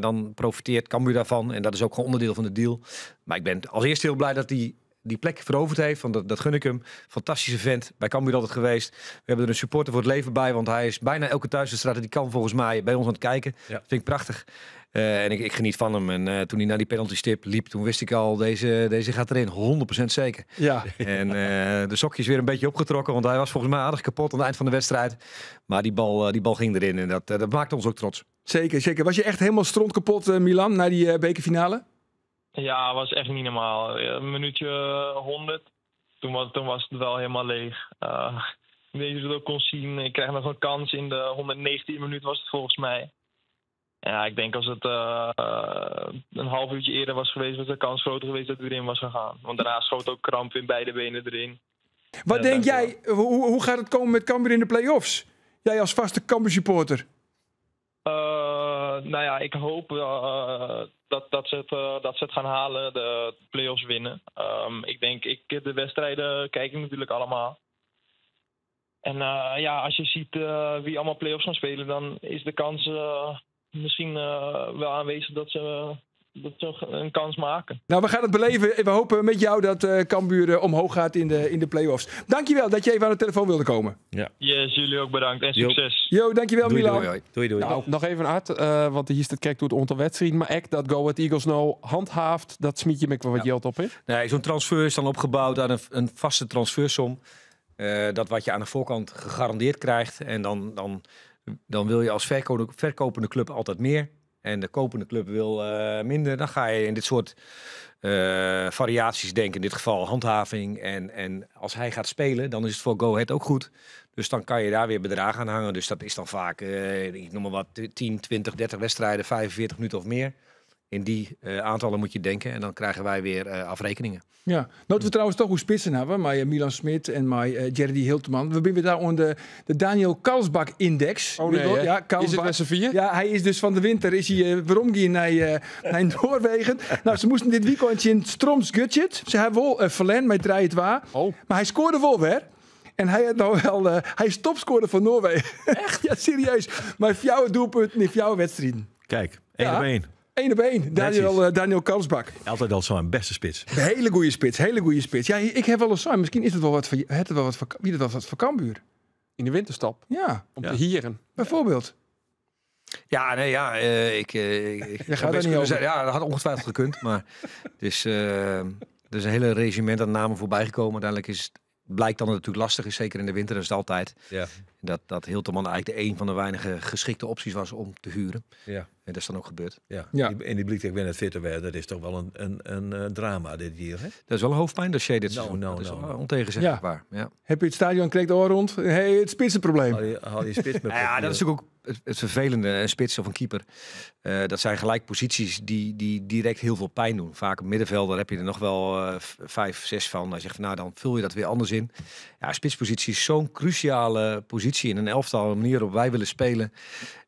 dan profiteert Cambuur daarvan. En dat is ook gewoon onderdeel van de deal. Maar ik ben als eerste heel blij dat hij die plek veroverd heeft. Want dat gun ik hem. Fantastische vent. Bij Cambuur altijd geweest. We hebben er een supporter voor het leven bij. Want hij is bijna elke thuiswedstrijd die kan volgens mij bij ons aan het kijken. Ja. Dat vind ik prachtig. En ik geniet van hem. En toen hij naar die penalty stip liep, toen wist ik al, deze gaat erin. 100% zeker. Ja. En de sokjes weer een beetje opgetrokken, want hij was volgens mij aardig kapot aan het eind van de wedstrijd. Maar die bal ging erin en dat maakte ons ook trots. Zeker, zeker. Was je echt helemaal strontkapot, Milan, na die bekerfinale? Ja, was echt niet normaal. Een minuutje 100, toen was het wel helemaal leeg. Ik weet niet of je het ook kon zien. Ik kreeg nog een kans in de 119e minuut was het volgens mij. Ja, ik denk als het een half uurtje eerder was geweest, was de kans groter geweest dat het erin was gegaan. Want daarna schoot ook Kramp in beide benen erin. Wat Ja, denk dankjewel. jij, hoe gaat het komen met Cambuur in de play-offs? Jij als vaste Cambuur supporter. Nou ja, ik hoop dat ze het gaan halen, de play-offs winnen. Ik denk, de wedstrijden kijk ik natuurlijk allemaal. En als je ziet wie allemaal play-offs gaan spelen, dan is de kans misschien wel aanwezig dat ze een kans maken. Nou, we gaan het beleven. We hopen met jou dat Cambuur omhoog gaat in de play-offs. Dankjewel dat je even aan de telefoon wilde komen. Ja. Yes, jullie ook bedankt en Jo. succes. Jo, dankjewel, Doei, Milan. doei. Hoi, hoi. Doei, doei. Nou, nog even Art, want hier is het kijk toe het aantal wedstrijden. Maar echt dat Go Ahead Eagles nou handhaaft, dat smiet je me wel wat geld op, hè? Nee, zo'n transfer is dan opgebouwd aan een vaste transfersom. Dat wat je aan de voorkant gegarandeerd krijgt. En dan wil je als verkopende club altijd meer. En de kopende club wil minder. Dan ga je in dit soort variaties denken. In dit geval handhaving. En als hij gaat spelen, dan is het voor Go Ahead ook goed. Dus dan kan je daar weer bedragen aan hangen. Dus dat is dan vaak, ik noem maar wat, 10, 20, 30 wedstrijden, 45 minuten of meer. In die aantallen moet je denken. En dan krijgen wij weer afrekeningen. Ja, nou we trouwens toch hoe spitsen hebben. Maar Milan Smit en maar Jeredy Hilterman. We zijn weer daar onder de Daniel Karlsbakk-index. Oh nee, hè? Ja, Is het Karlsbakk. met z'n vier? Ja, hij is dus van de winter is hij waarom ging naar Noorwegen. Nou, ze moesten dit weekendje in Strømsgodset. Ze hebben wel verlend met 3-2. Oh. Maar hij scoorde wel weer. En hij had nou wel, hij is topscorer van Noorwegen. Echt? Ja, serieus. Maar jouw doelpunt in jouw wedstrijden. Kijk, 1 Ja. op 1. 1 op 1. Daniel Karlsbakk. Altijd al zo'n beste spits. Een hele goede spits, hele goede spits. Ja, ik heb wel eens zo. Misschien is het wel wat voor, het wel wat voor, wie het wel wat voor Cambuur. In de winterstap. Ja. Om Ja. te hieren. Bijvoorbeeld. Ja, nee, ja, ik Je gaat zou er best niet kunnen over. zijn. Ja, dat had ongetwijfeld gekund. Maar het is, er is een hele regiment aan namen voorbij gekomen. Uiteindelijk is het, blijkt dan dat het natuurlijk lastig is, zeker in de winter, dat is het altijd. Ja. Dat Hilterman eigenlijk de een van de weinige geschikte opties was om te huren. Ja. En dat is dan ook gebeurd. Ja. Ja. En die blijkt ik ben het fitter werd. Dat is toch wel een drama dit hier, hè? Dat is wel een hoofdpijndossier dit Nou, seizoen. nou, dat is nou, wel nou. ontegenzeggelijk waar. Ja. Heb je het stadion kreeg de oor rond? Hey, het spitsenprobleem. Haal je spits met Nou ja, dat is natuurlijk ook het vervelende. Een spits of een keeper. Dat zijn gelijk posities die direct heel veel pijn doen. Vaak op middenvelder heb je er nog wel 5, 6 van. Dan zeg je, nou, dan vul je dat weer anders in. Ja, spitspositie is zo'n cruciale positie in een elftal. Een manier waarop wij willen spelen.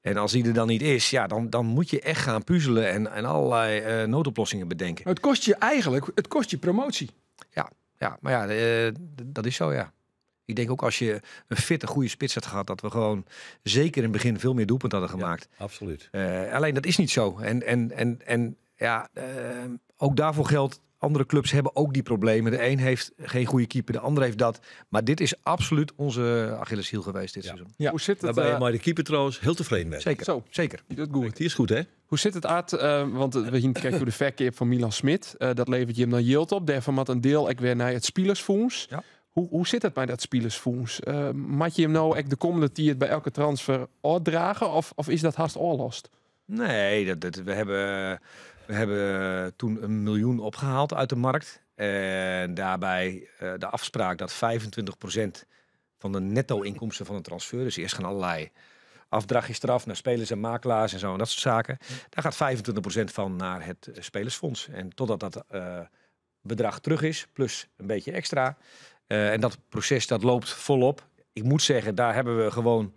En als die er dan niet is, ja, dan moet je echt gaan puzzelen en allerlei noodoplossingen bedenken. Maar het kost je eigenlijk, het kost je promotie. Ja, ja, maar ja, dat is zo, ja. Ik denk ook als je een fitte, goede spits had gehad, dat we gewoon zeker in het begin veel meer doelpunten hadden gemaakt. Ja, absoluut. Alleen dat is niet zo. En ja, ook daarvoor geldt, andere clubs hebben ook die problemen. De een heeft geen goede keeper, de ander heeft dat. Maar dit is absoluut onze Achilleshiel geweest dit seizoen. Ja. Hoe zit het? Waarbij maar de keeper trouwens heel tevreden werd. Zeker. Zo. Zeker. Die doet goed. Die is goed, hè? Hoe zit het, Art? Want we zien kijken hoe de verkeer van Milan Smit. Dat levert je hem dan yield op. Daarvan had een deel ik weer naar het Spielersfonds. Ja. Hoe zit het bij dat Spielersfonds? Moet je hem nou echt de komende tijd bij elke transfer uitdragen? Of is dat haast all lost? Nee, we hebben toen 1 miljoen opgehaald uit de markt. En daarbij de afspraak dat 25% van de netto-inkomsten van een transfer... Dus eerst gaan allerlei Afdrachtjes eraf naar spelers en makelaars en zo en dat soort zaken. Daar gaat 25% van naar het spelersfonds. En totdat dat bedrag terug is, plus een beetje extra. En dat proces dat loopt volop. Ik moet zeggen, daar hebben we gewoon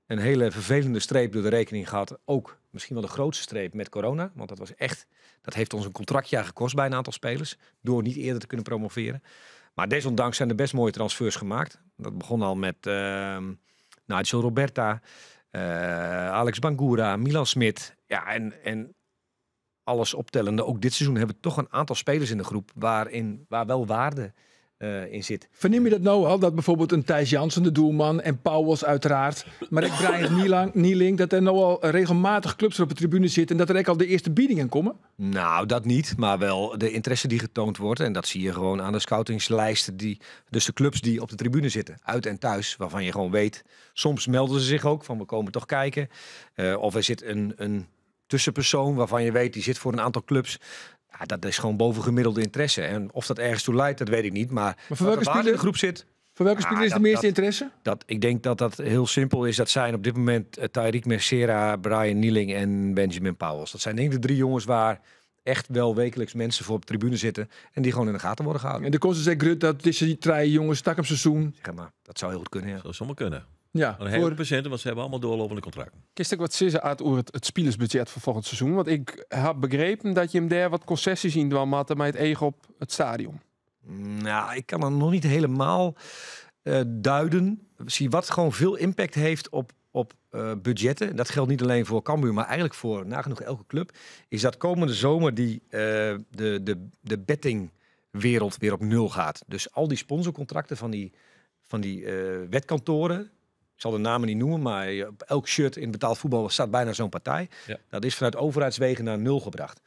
een hele vervelende streep door de rekening gehad. Ook misschien wel de grootste streep met corona. Want dat was echt, dat heeft ons een contractjaar gekost bij een aantal spelers. Door niet eerder te kunnen promoveren. Maar desondanks zijn er best mooie transfers gemaakt. Dat begon al met Nigel Roberta, Alex Bangura, Milan Smit. Ja, en alles optellende. Ook dit seizoen hebben we toch een aantal spelers in de groep waar wel waarde in zit. Verneem je dat nou al? Dat bijvoorbeeld een Thijs Jansen, de doelman, en Pauwels uiteraard, maar ook Brian Nieling, dat er nou al regelmatig clubs op de tribune zitten en dat er ook al de eerste biedingen komen? Nou, dat niet, maar wel de interesse die getoond wordt. En dat zie je gewoon aan de scoutingslijsten, dus de clubs die op de tribune zitten, uit en thuis, waarvan je gewoon weet, soms melden ze zich ook van we komen toch kijken. Of er zit een tussenpersoon waarvan je weet, die zit voor een aantal clubs. Ja, dat is gewoon bovengemiddelde interesse. En of dat ergens toe leidt, dat weet ik niet. Maar voor welke speler in de groep zit... Voor welke speler is de meeste interesse? Ik denk dat dat heel simpel is. Dat zijn op dit moment Tyreek Mercera, Brian Nieling en Benjamin Pauwels. Dat zijn denk ik de drie jongens waar echt wel wekelijks mensen voor op de tribune zitten en die gewoon in de gaten worden gehouden. En de kosten zegt Grut dat deze drie jongens stak op seizoen. Zeg maar, dat zou heel goed kunnen. Ja. Dat zou zomaar kunnen. Ja, een hele procent, want ze hebben allemaal doorlopende contracten. Kist ik wat sissen uit over het spelersbudget voor volgend seizoen? Want ik heb begrepen dat je hem daar wat concessies in dwam had met het ego op het stadion. Nou, ik kan dat nog niet helemaal duiden. Zie wat gewoon veel impact heeft op budgetten. Dat geldt niet alleen voor Cambuur, maar eigenlijk voor nagenoeg elke club. Is dat komende zomer die de bettingwereld weer op nul gaat. Dus al die sponsorcontracten van die wetkantoren. Ik zal de namen niet noemen, maar op elk shirt in betaald voetbal staat bijna zo'n partij. Ja. Dat is vanuit overheidswegen naar nul gebracht.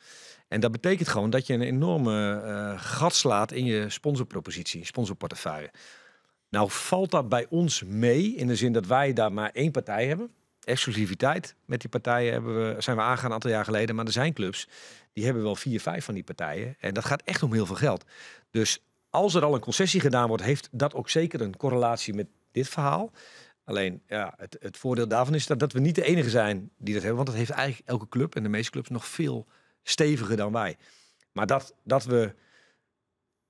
En dat betekent gewoon dat je een enorme gat slaat in je sponsorpropositie, sponsorportefeuille. Nou valt dat bij ons mee, in de zin dat wij daar maar één partij hebben. Exclusiviteit met die partijen zijn we aangegaan een aantal jaar geleden. Maar er zijn clubs, die hebben wel 4, 5 van die partijen. En dat gaat echt om heel veel geld. Dus als er al een concessie gedaan wordt, heeft dat ook zeker een correlatie met dit verhaal. Alleen, ja, het voordeel daarvan is dat we niet de enige zijn die dat hebben. Want dat heeft eigenlijk elke club en de meeste clubs nog veel steviger dan wij. Maar dat we,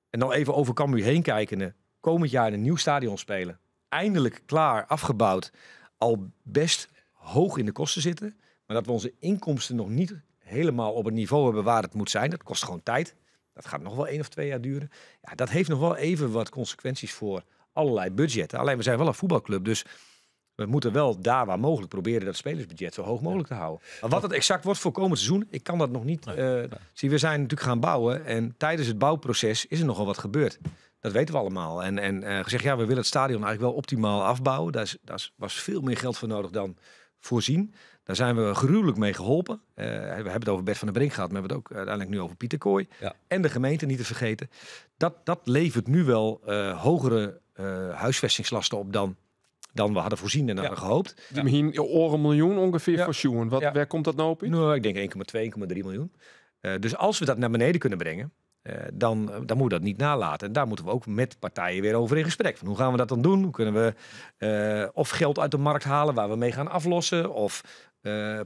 en dan even over Cambuur heen kijkende, komend jaar in een nieuw stadion spelen. Eindelijk klaar, afgebouwd, al best hoog in de kosten zitten. Maar dat we onze inkomsten nog niet helemaal op het niveau hebben waar het moet zijn. Dat kost gewoon tijd. Dat gaat nog wel 1 of 2 jaar duren. Ja, dat heeft nog wel even wat consequenties voor allerlei budgetten. Alleen we zijn wel een voetbalclub, dus we moeten wel daar waar mogelijk proberen dat spelersbudget zo hoog mogelijk te houden. Maar wat het exact wordt voor komend seizoen, ik kan dat nog niet. Zie, we zijn natuurlijk gaan bouwen en tijdens het bouwproces is er nogal wat gebeurd. Dat weten we allemaal. En gezegd, ja, we willen het stadion eigenlijk wel optimaal afbouwen. Daar was veel meer geld voor nodig dan voorzien. Daar zijn we gruwelijk mee geholpen. We hebben het over Bert van der Brink gehad, maar we hebben het ook uiteindelijk nu over Pieter Kooi. Ja. En de gemeente niet te vergeten. Dat levert nu wel hogere huisvestingslasten op dan we hadden voorzien en hadden gehoopt. Ja. Misschien oren miljoen ongeveer voor Sjoen. Waar komt dat nou op? Nou, ik denk 1,2, 1,3 miljoen. Dus als we dat naar beneden kunnen brengen, dan moeten we dat niet nalaten. En daar moeten we ook met partijen weer over in gesprek. Van hoe gaan we dat dan doen? Hoe kunnen we of geld uit de markt halen waar we mee gaan aflossen? Of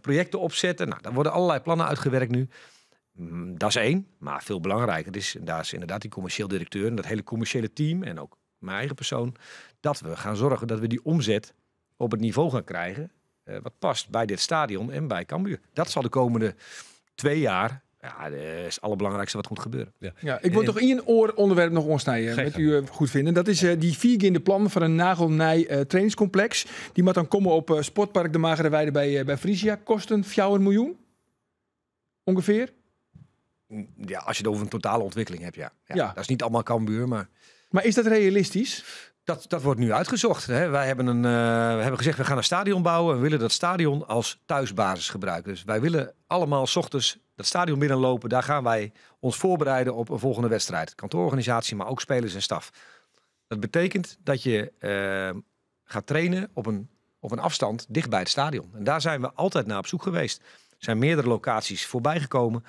projecten opzetten? Nou, daar worden allerlei plannen uitgewerkt nu. Dat is één, maar veel belangrijker is, en daar is inderdaad die commercieel directeur en dat hele commerciële team en ook mijn eigen persoon, dat we gaan zorgen dat we die omzet op het niveau gaan krijgen wat past bij dit stadion en bij Cambuur. Dat zal de komende 2 jaar, ja, dat is het allerbelangrijkste wat moet gebeuren. Ja. Ja, ik wil toch één oor onderwerp nog ontsnijden, met u goed vinden. Dat is die viergaande plan van een nagelnij trainingscomplex. Die moet dan komen op Sportpark de Magere Weide bij Frisia. Kosten 4 miljoen ongeveer. Ja, als je het over een totale ontwikkeling hebt, ja. Ja. Dat is niet allemaal Cambuur, maar... Maar is dat realistisch? Dat wordt nu uitgezocht. Hè. Wij hebben, we hebben gezegd, we gaan een stadion bouwen. We willen dat stadion als thuisbasis gebruiken. Dus wij willen allemaal 's ochtends dat stadion binnenlopen. Daar gaan wij ons voorbereiden op een volgende wedstrijd. Kantoororganisatie, maar ook spelers en staf. Dat betekent dat je gaat trainen op een afstand dicht bij het stadion. En daar zijn we altijd naar op zoek geweest. Er zijn meerdere locaties voorbij gekomen.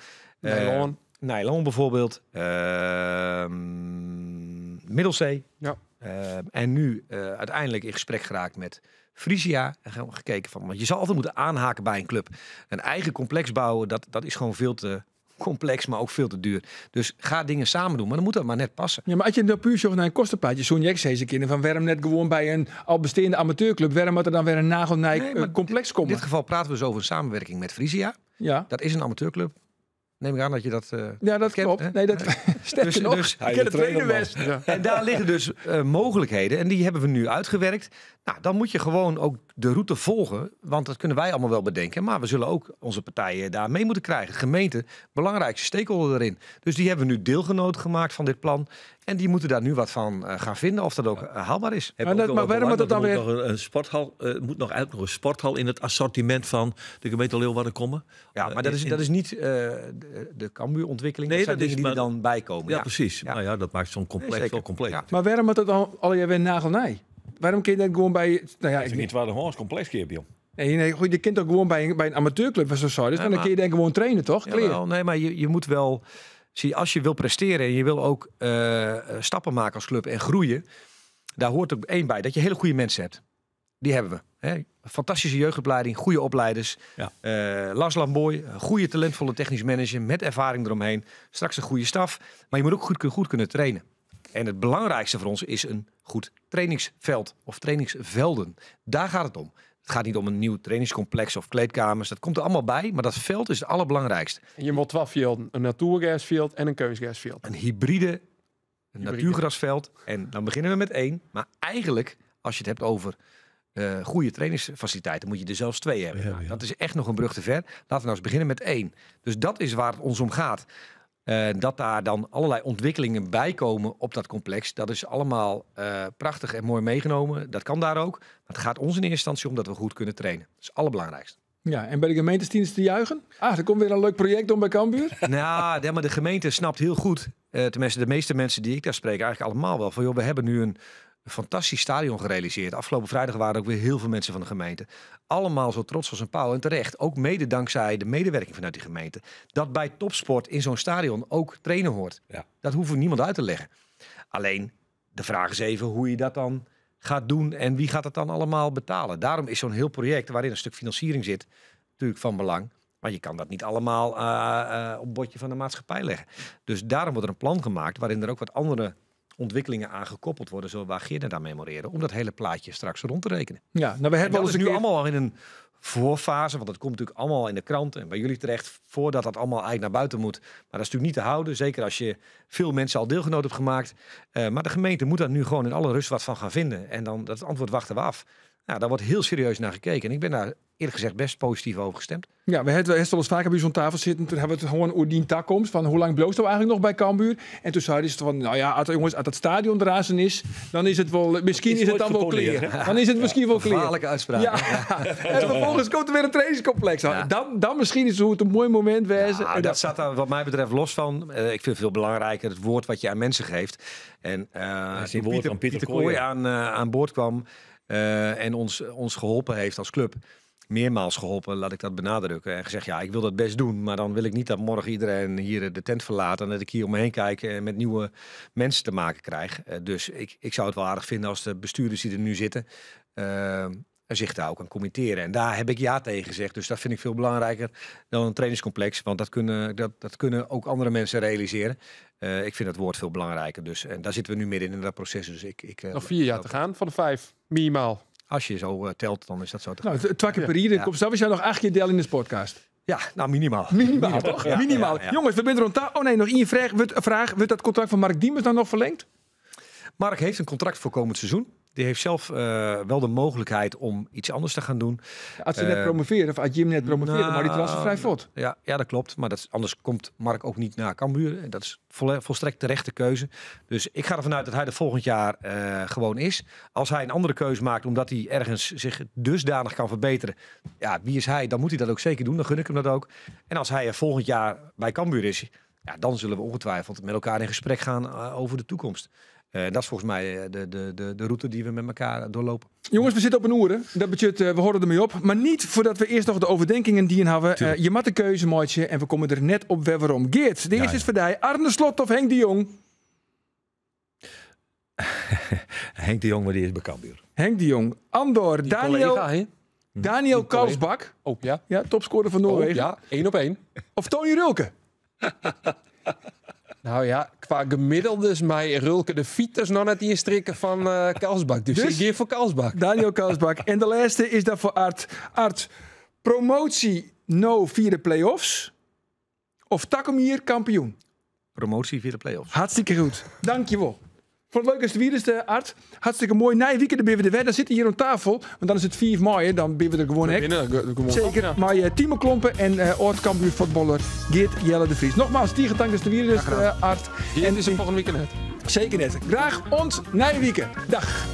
Nijlân bijvoorbeeld. Middelzee. Ja. En nu uiteindelijk in gesprek geraakt met Frisia. En gewoon gekeken van, want je zal altijd moeten aanhaken bij een club. Een eigen complex bouwen, dat, dat is gewoon veel te complex, maar ook veel te duur. Dus ga dingen samen doen, maar dan moet dat maar net passen. Ja, maar als je nou puur zocht naar een kostenplaatje, zo'n Jack zei ze kinderen van waarom net gewoon bij een al bestaande amateurclub, waarom moet er dan weer een nagelnij Nee, maar complex komen? In dit geval praten we dus over een samenwerking met Frisia. Ja. Dat is een amateurclub. Neem ik aan dat je dat Ja, dat kent, klopt. hè? Nee, dat sterker Dus- nog, dus- ik ken de trainer best. En daar liggen dus mogelijkheden en die hebben we nu uitgewerkt. Nou, dan moet je gewoon ook de route volgen, want dat kunnen wij allemaal wel bedenken. Maar we zullen ook onze partijen daar mee moeten krijgen. Gemeente, belangrijkste stakeholder erin. Dus die hebben we nu deelgenoot gemaakt van dit plan. En die moeten daar nu wat van gaan vinden, of dat ook haalbaar is. Heb Maar ook dat- nog maar wel waarom belang, moet dat want dan er moet nog een sporthal, moet nog eigenlijk nog een sporthal in het assortiment van de gemeente Leeuwarden komen. Ja, maar dat is, dat is niet de Cambuur-ontwikkeling. Nee, dat zijn dat is dingen die er maar- dan bij komen. Ja, precies. Nou ja, dat maakt zo'n complex Nee, zeker. wel compleet. Ja. Maar waarom moet dat dan al je weer nagelnij? Waarom kun je dat gewoon bij... Nou ja, Ik ik, niet waar de Horns complex keer, joh. nee, nee, goed, je kunt toch gewoon bij een amateurclub waar zo zo is, Ja, maar dan maar- kun je denk gewoon trainen, toch? Kleer. Jawel, nee, maar je moet wel... Zie, als je wil presteren en je wil ook stappen maken als club en groeien, daar hoort ook één bij, dat je hele goede mensen hebt. Die hebben we. Hè? Fantastische jeugdopleiding, goede opleiders. Ja. Lars Lamboy, een goede talentvolle technisch manager met ervaring eromheen. Straks een goede staf. Maar je moet ook goed kunnen trainen. En het belangrijkste voor ons is een goed trainingsveld of trainingsvelden. Daar gaat het om. Het gaat niet om een nieuw trainingscomplex of kleedkamers. Dat komt er allemaal bij, maar dat veld is het allerbelangrijkste. En je moet twee velden, een natuurgasveld en een kunstgasveld. Een hybride, een natuurgrasveld. En dan beginnen we met één. Maar eigenlijk, als je het hebt over goede trainingsfaciliteiten, moet je er zelfs twee hebben. Ja, Nou, ja. Dat is echt nog een brug te ver. Laten we nou eens beginnen met één. Dus dat is waar het ons om gaat. Dat daar dan allerlei ontwikkelingen bij komen op dat complex. Dat is allemaal prachtig en mooi meegenomen. Dat kan daar ook. Maar het gaat ons in eerste instantie om dat we goed kunnen trainen. Dat is het allerbelangrijkste. Ja, en bij de gemeentedienst te juichen? Ah, er komt weer een leuk project om bij Cambuur. Nou, ja, maar de gemeente snapt heel goed. Tenminste, de meeste mensen die ik daar spreek, eigenlijk allemaal wel. Van joh, we hebben nu een fantastisch stadion gerealiseerd. Afgelopen vrijdag waren ook weer heel veel mensen van de gemeente. Allemaal zo trots als een pauw. En terecht, ook mede dankzij de medewerking vanuit die gemeente. Dat bij topsport in zo'n stadion ook trainen hoort. Ja. Dat hoeven we niemand uit te leggen. Alleen, de vraag is even hoe je dat dan gaat doen en wie gaat het dan allemaal betalen. Daarom is zo'n heel project waarin een stuk financiering zit natuurlijk van belang. Maar je kan dat niet allemaal op het bordje van de maatschappij leggen. Dus daarom wordt er een plan gemaakt waarin er ook wat andere ontwikkelingen aan gekoppeld worden, zoals waar Geert net aan memoreerde, om dat hele plaatje straks rond te rekenen. Ja, nou we En hebben dat wel eens is een nu keer... allemaal al in een voorfase, want dat komt natuurlijk allemaal in de krant en bij jullie terecht, voordat dat allemaal eigenlijk naar buiten moet. Maar dat is natuurlijk niet te houden, zeker als je veel mensen al deelgenoot hebt gemaakt. Maar de gemeente moet daar nu gewoon in alle rust wat van gaan vinden. En dan dat antwoord wachten we af. Nou, daar wordt heel serieus naar gekeken. En ik ben daar eerlijk gezegd best positief over gestemd. Ja, we hebben wel eens vaker bij zo'n tafel zitten. Toen hebben we het gewoon over die takkomst. Van hoe lang bloost nou eigenlijk nog bij Cambuur? En toen zeiden ze van, nou ja, als, jongens, als dat stadion eraan is, dan is het wel, misschien is, Is het dan wel ooit clear. geponeerd, Dan is het misschien wel clear. Gevaarlijke uitspraak. Ja. En vervolgens komt er weer een trainingscomplex. Ja. Dan misschien is het een mooi moment wezen. Ja, En dat staat daar wat mij betreft los van. Ik vind het veel belangrijker het woord wat je aan mensen geeft. En is toen die woord van Pieter Pieter Kooij Kooij aan boord kwam en ons geholpen heeft als club. Meermaals geholpen, laat ik dat benadrukken. En gezegd, ja, ik wil dat best doen. Maar dan wil ik niet dat morgen iedereen hier de tent verlaat. En dat ik hier om me heen kijk en met nieuwe mensen te maken krijg. Dus ik zou het wel aardig vinden als de bestuurders die er nu zitten zich daar ook aan committeren. En daar heb ik ja tegen gezegd. Dus dat vind ik veel belangrijker dan een trainingscomplex. Want dat kunnen ook andere mensen realiseren. Ik vind dat woord veel belangrijker. Dus, en daar zitten we nu midden in dat proces. Dus ik, Nog 4 jaar te gaan van de 5, minimaal. Als je zo telt, dan is dat zo te Nou, twee keer per jaar. Ja. Komt zelfs jij nog 8 keer deel in de podcast. Ja, nou minimaal. Minimaal, toch? Ja, minimaal. ja, ja. Jongens, we zijn rond daar. Oh nee, nog één vraag. Wordt dat contract van Mark Diemers dan nog verlengd? Mark heeft een contract voor komend seizoen. Die heeft zelf wel de mogelijkheid om iets anders te gaan doen. Als ze net promoveren, of als Jim net promoveerde, maar die transfer vrij vlot. Ja, dat klopt. Maar anders komt Mark ook niet naar Cambuur. Dat is volstrekt terechte keuze. Dus ik ga ervan uit dat hij er volgend jaar gewoon is. Als hij een andere keuze maakt, omdat hij ergens zich dusdanig kan verbeteren. Ja, wie is hij? Dan moet hij dat ook zeker doen. Dan gun ik hem dat ook. En als hij er volgend jaar bij Cambuur is, ja, dan zullen we ongetwijfeld met elkaar in gesprek gaan over de toekomst. Dat is volgens mij de route die we met elkaar doorlopen. Jongens, we zitten op een oeren. Dat betekent, we horen ermee op. Maar niet voordat we eerst nog de overdenkingen die in hebben. Je moet de keuze, maatje. En we komen er net op weer waarom. Geert, de eerste is voor jou. Arne Slot of Henk de Jong? Henk de Jong, mar dy is by Cambuur. Henk de Jong. Andor, Die Daniel, collega, hè? Daniel Die collega. Karlsbakk. Oh ja. Ja, topscorer van Noorwegen. Oh, ja, 1 op 1. Of Tony Rölke. Nou ja, qua gemiddeldes mij Rölke de Vitas nog net in strikken van Karlsbakk. Dus, Dus? ik geef voor Karlsbakk. Daniel Karlsbakk. En de laatste is dan voor Art. Art, promotie no via de play-offs. Of Takomir kampioen. Promotie via de play-offs. Hartstikke goed. Dankjewel. Vond het leuk als de virus, Art. Hartstikke mooi. Na weekend ben we de weer. Dan zitten hier aan tafel. Want dan is het 4 mei. hè. Dan ben we er gewoon echt. Binnen, Zeker. Maar Timo Klompen en oud Cambuur voetballer Geert Jelle de Vries. Nogmaals, tegen dank dat de virus, Art. En is er volgende weekend net. Zeker net. Graag ont na weekend. Dag.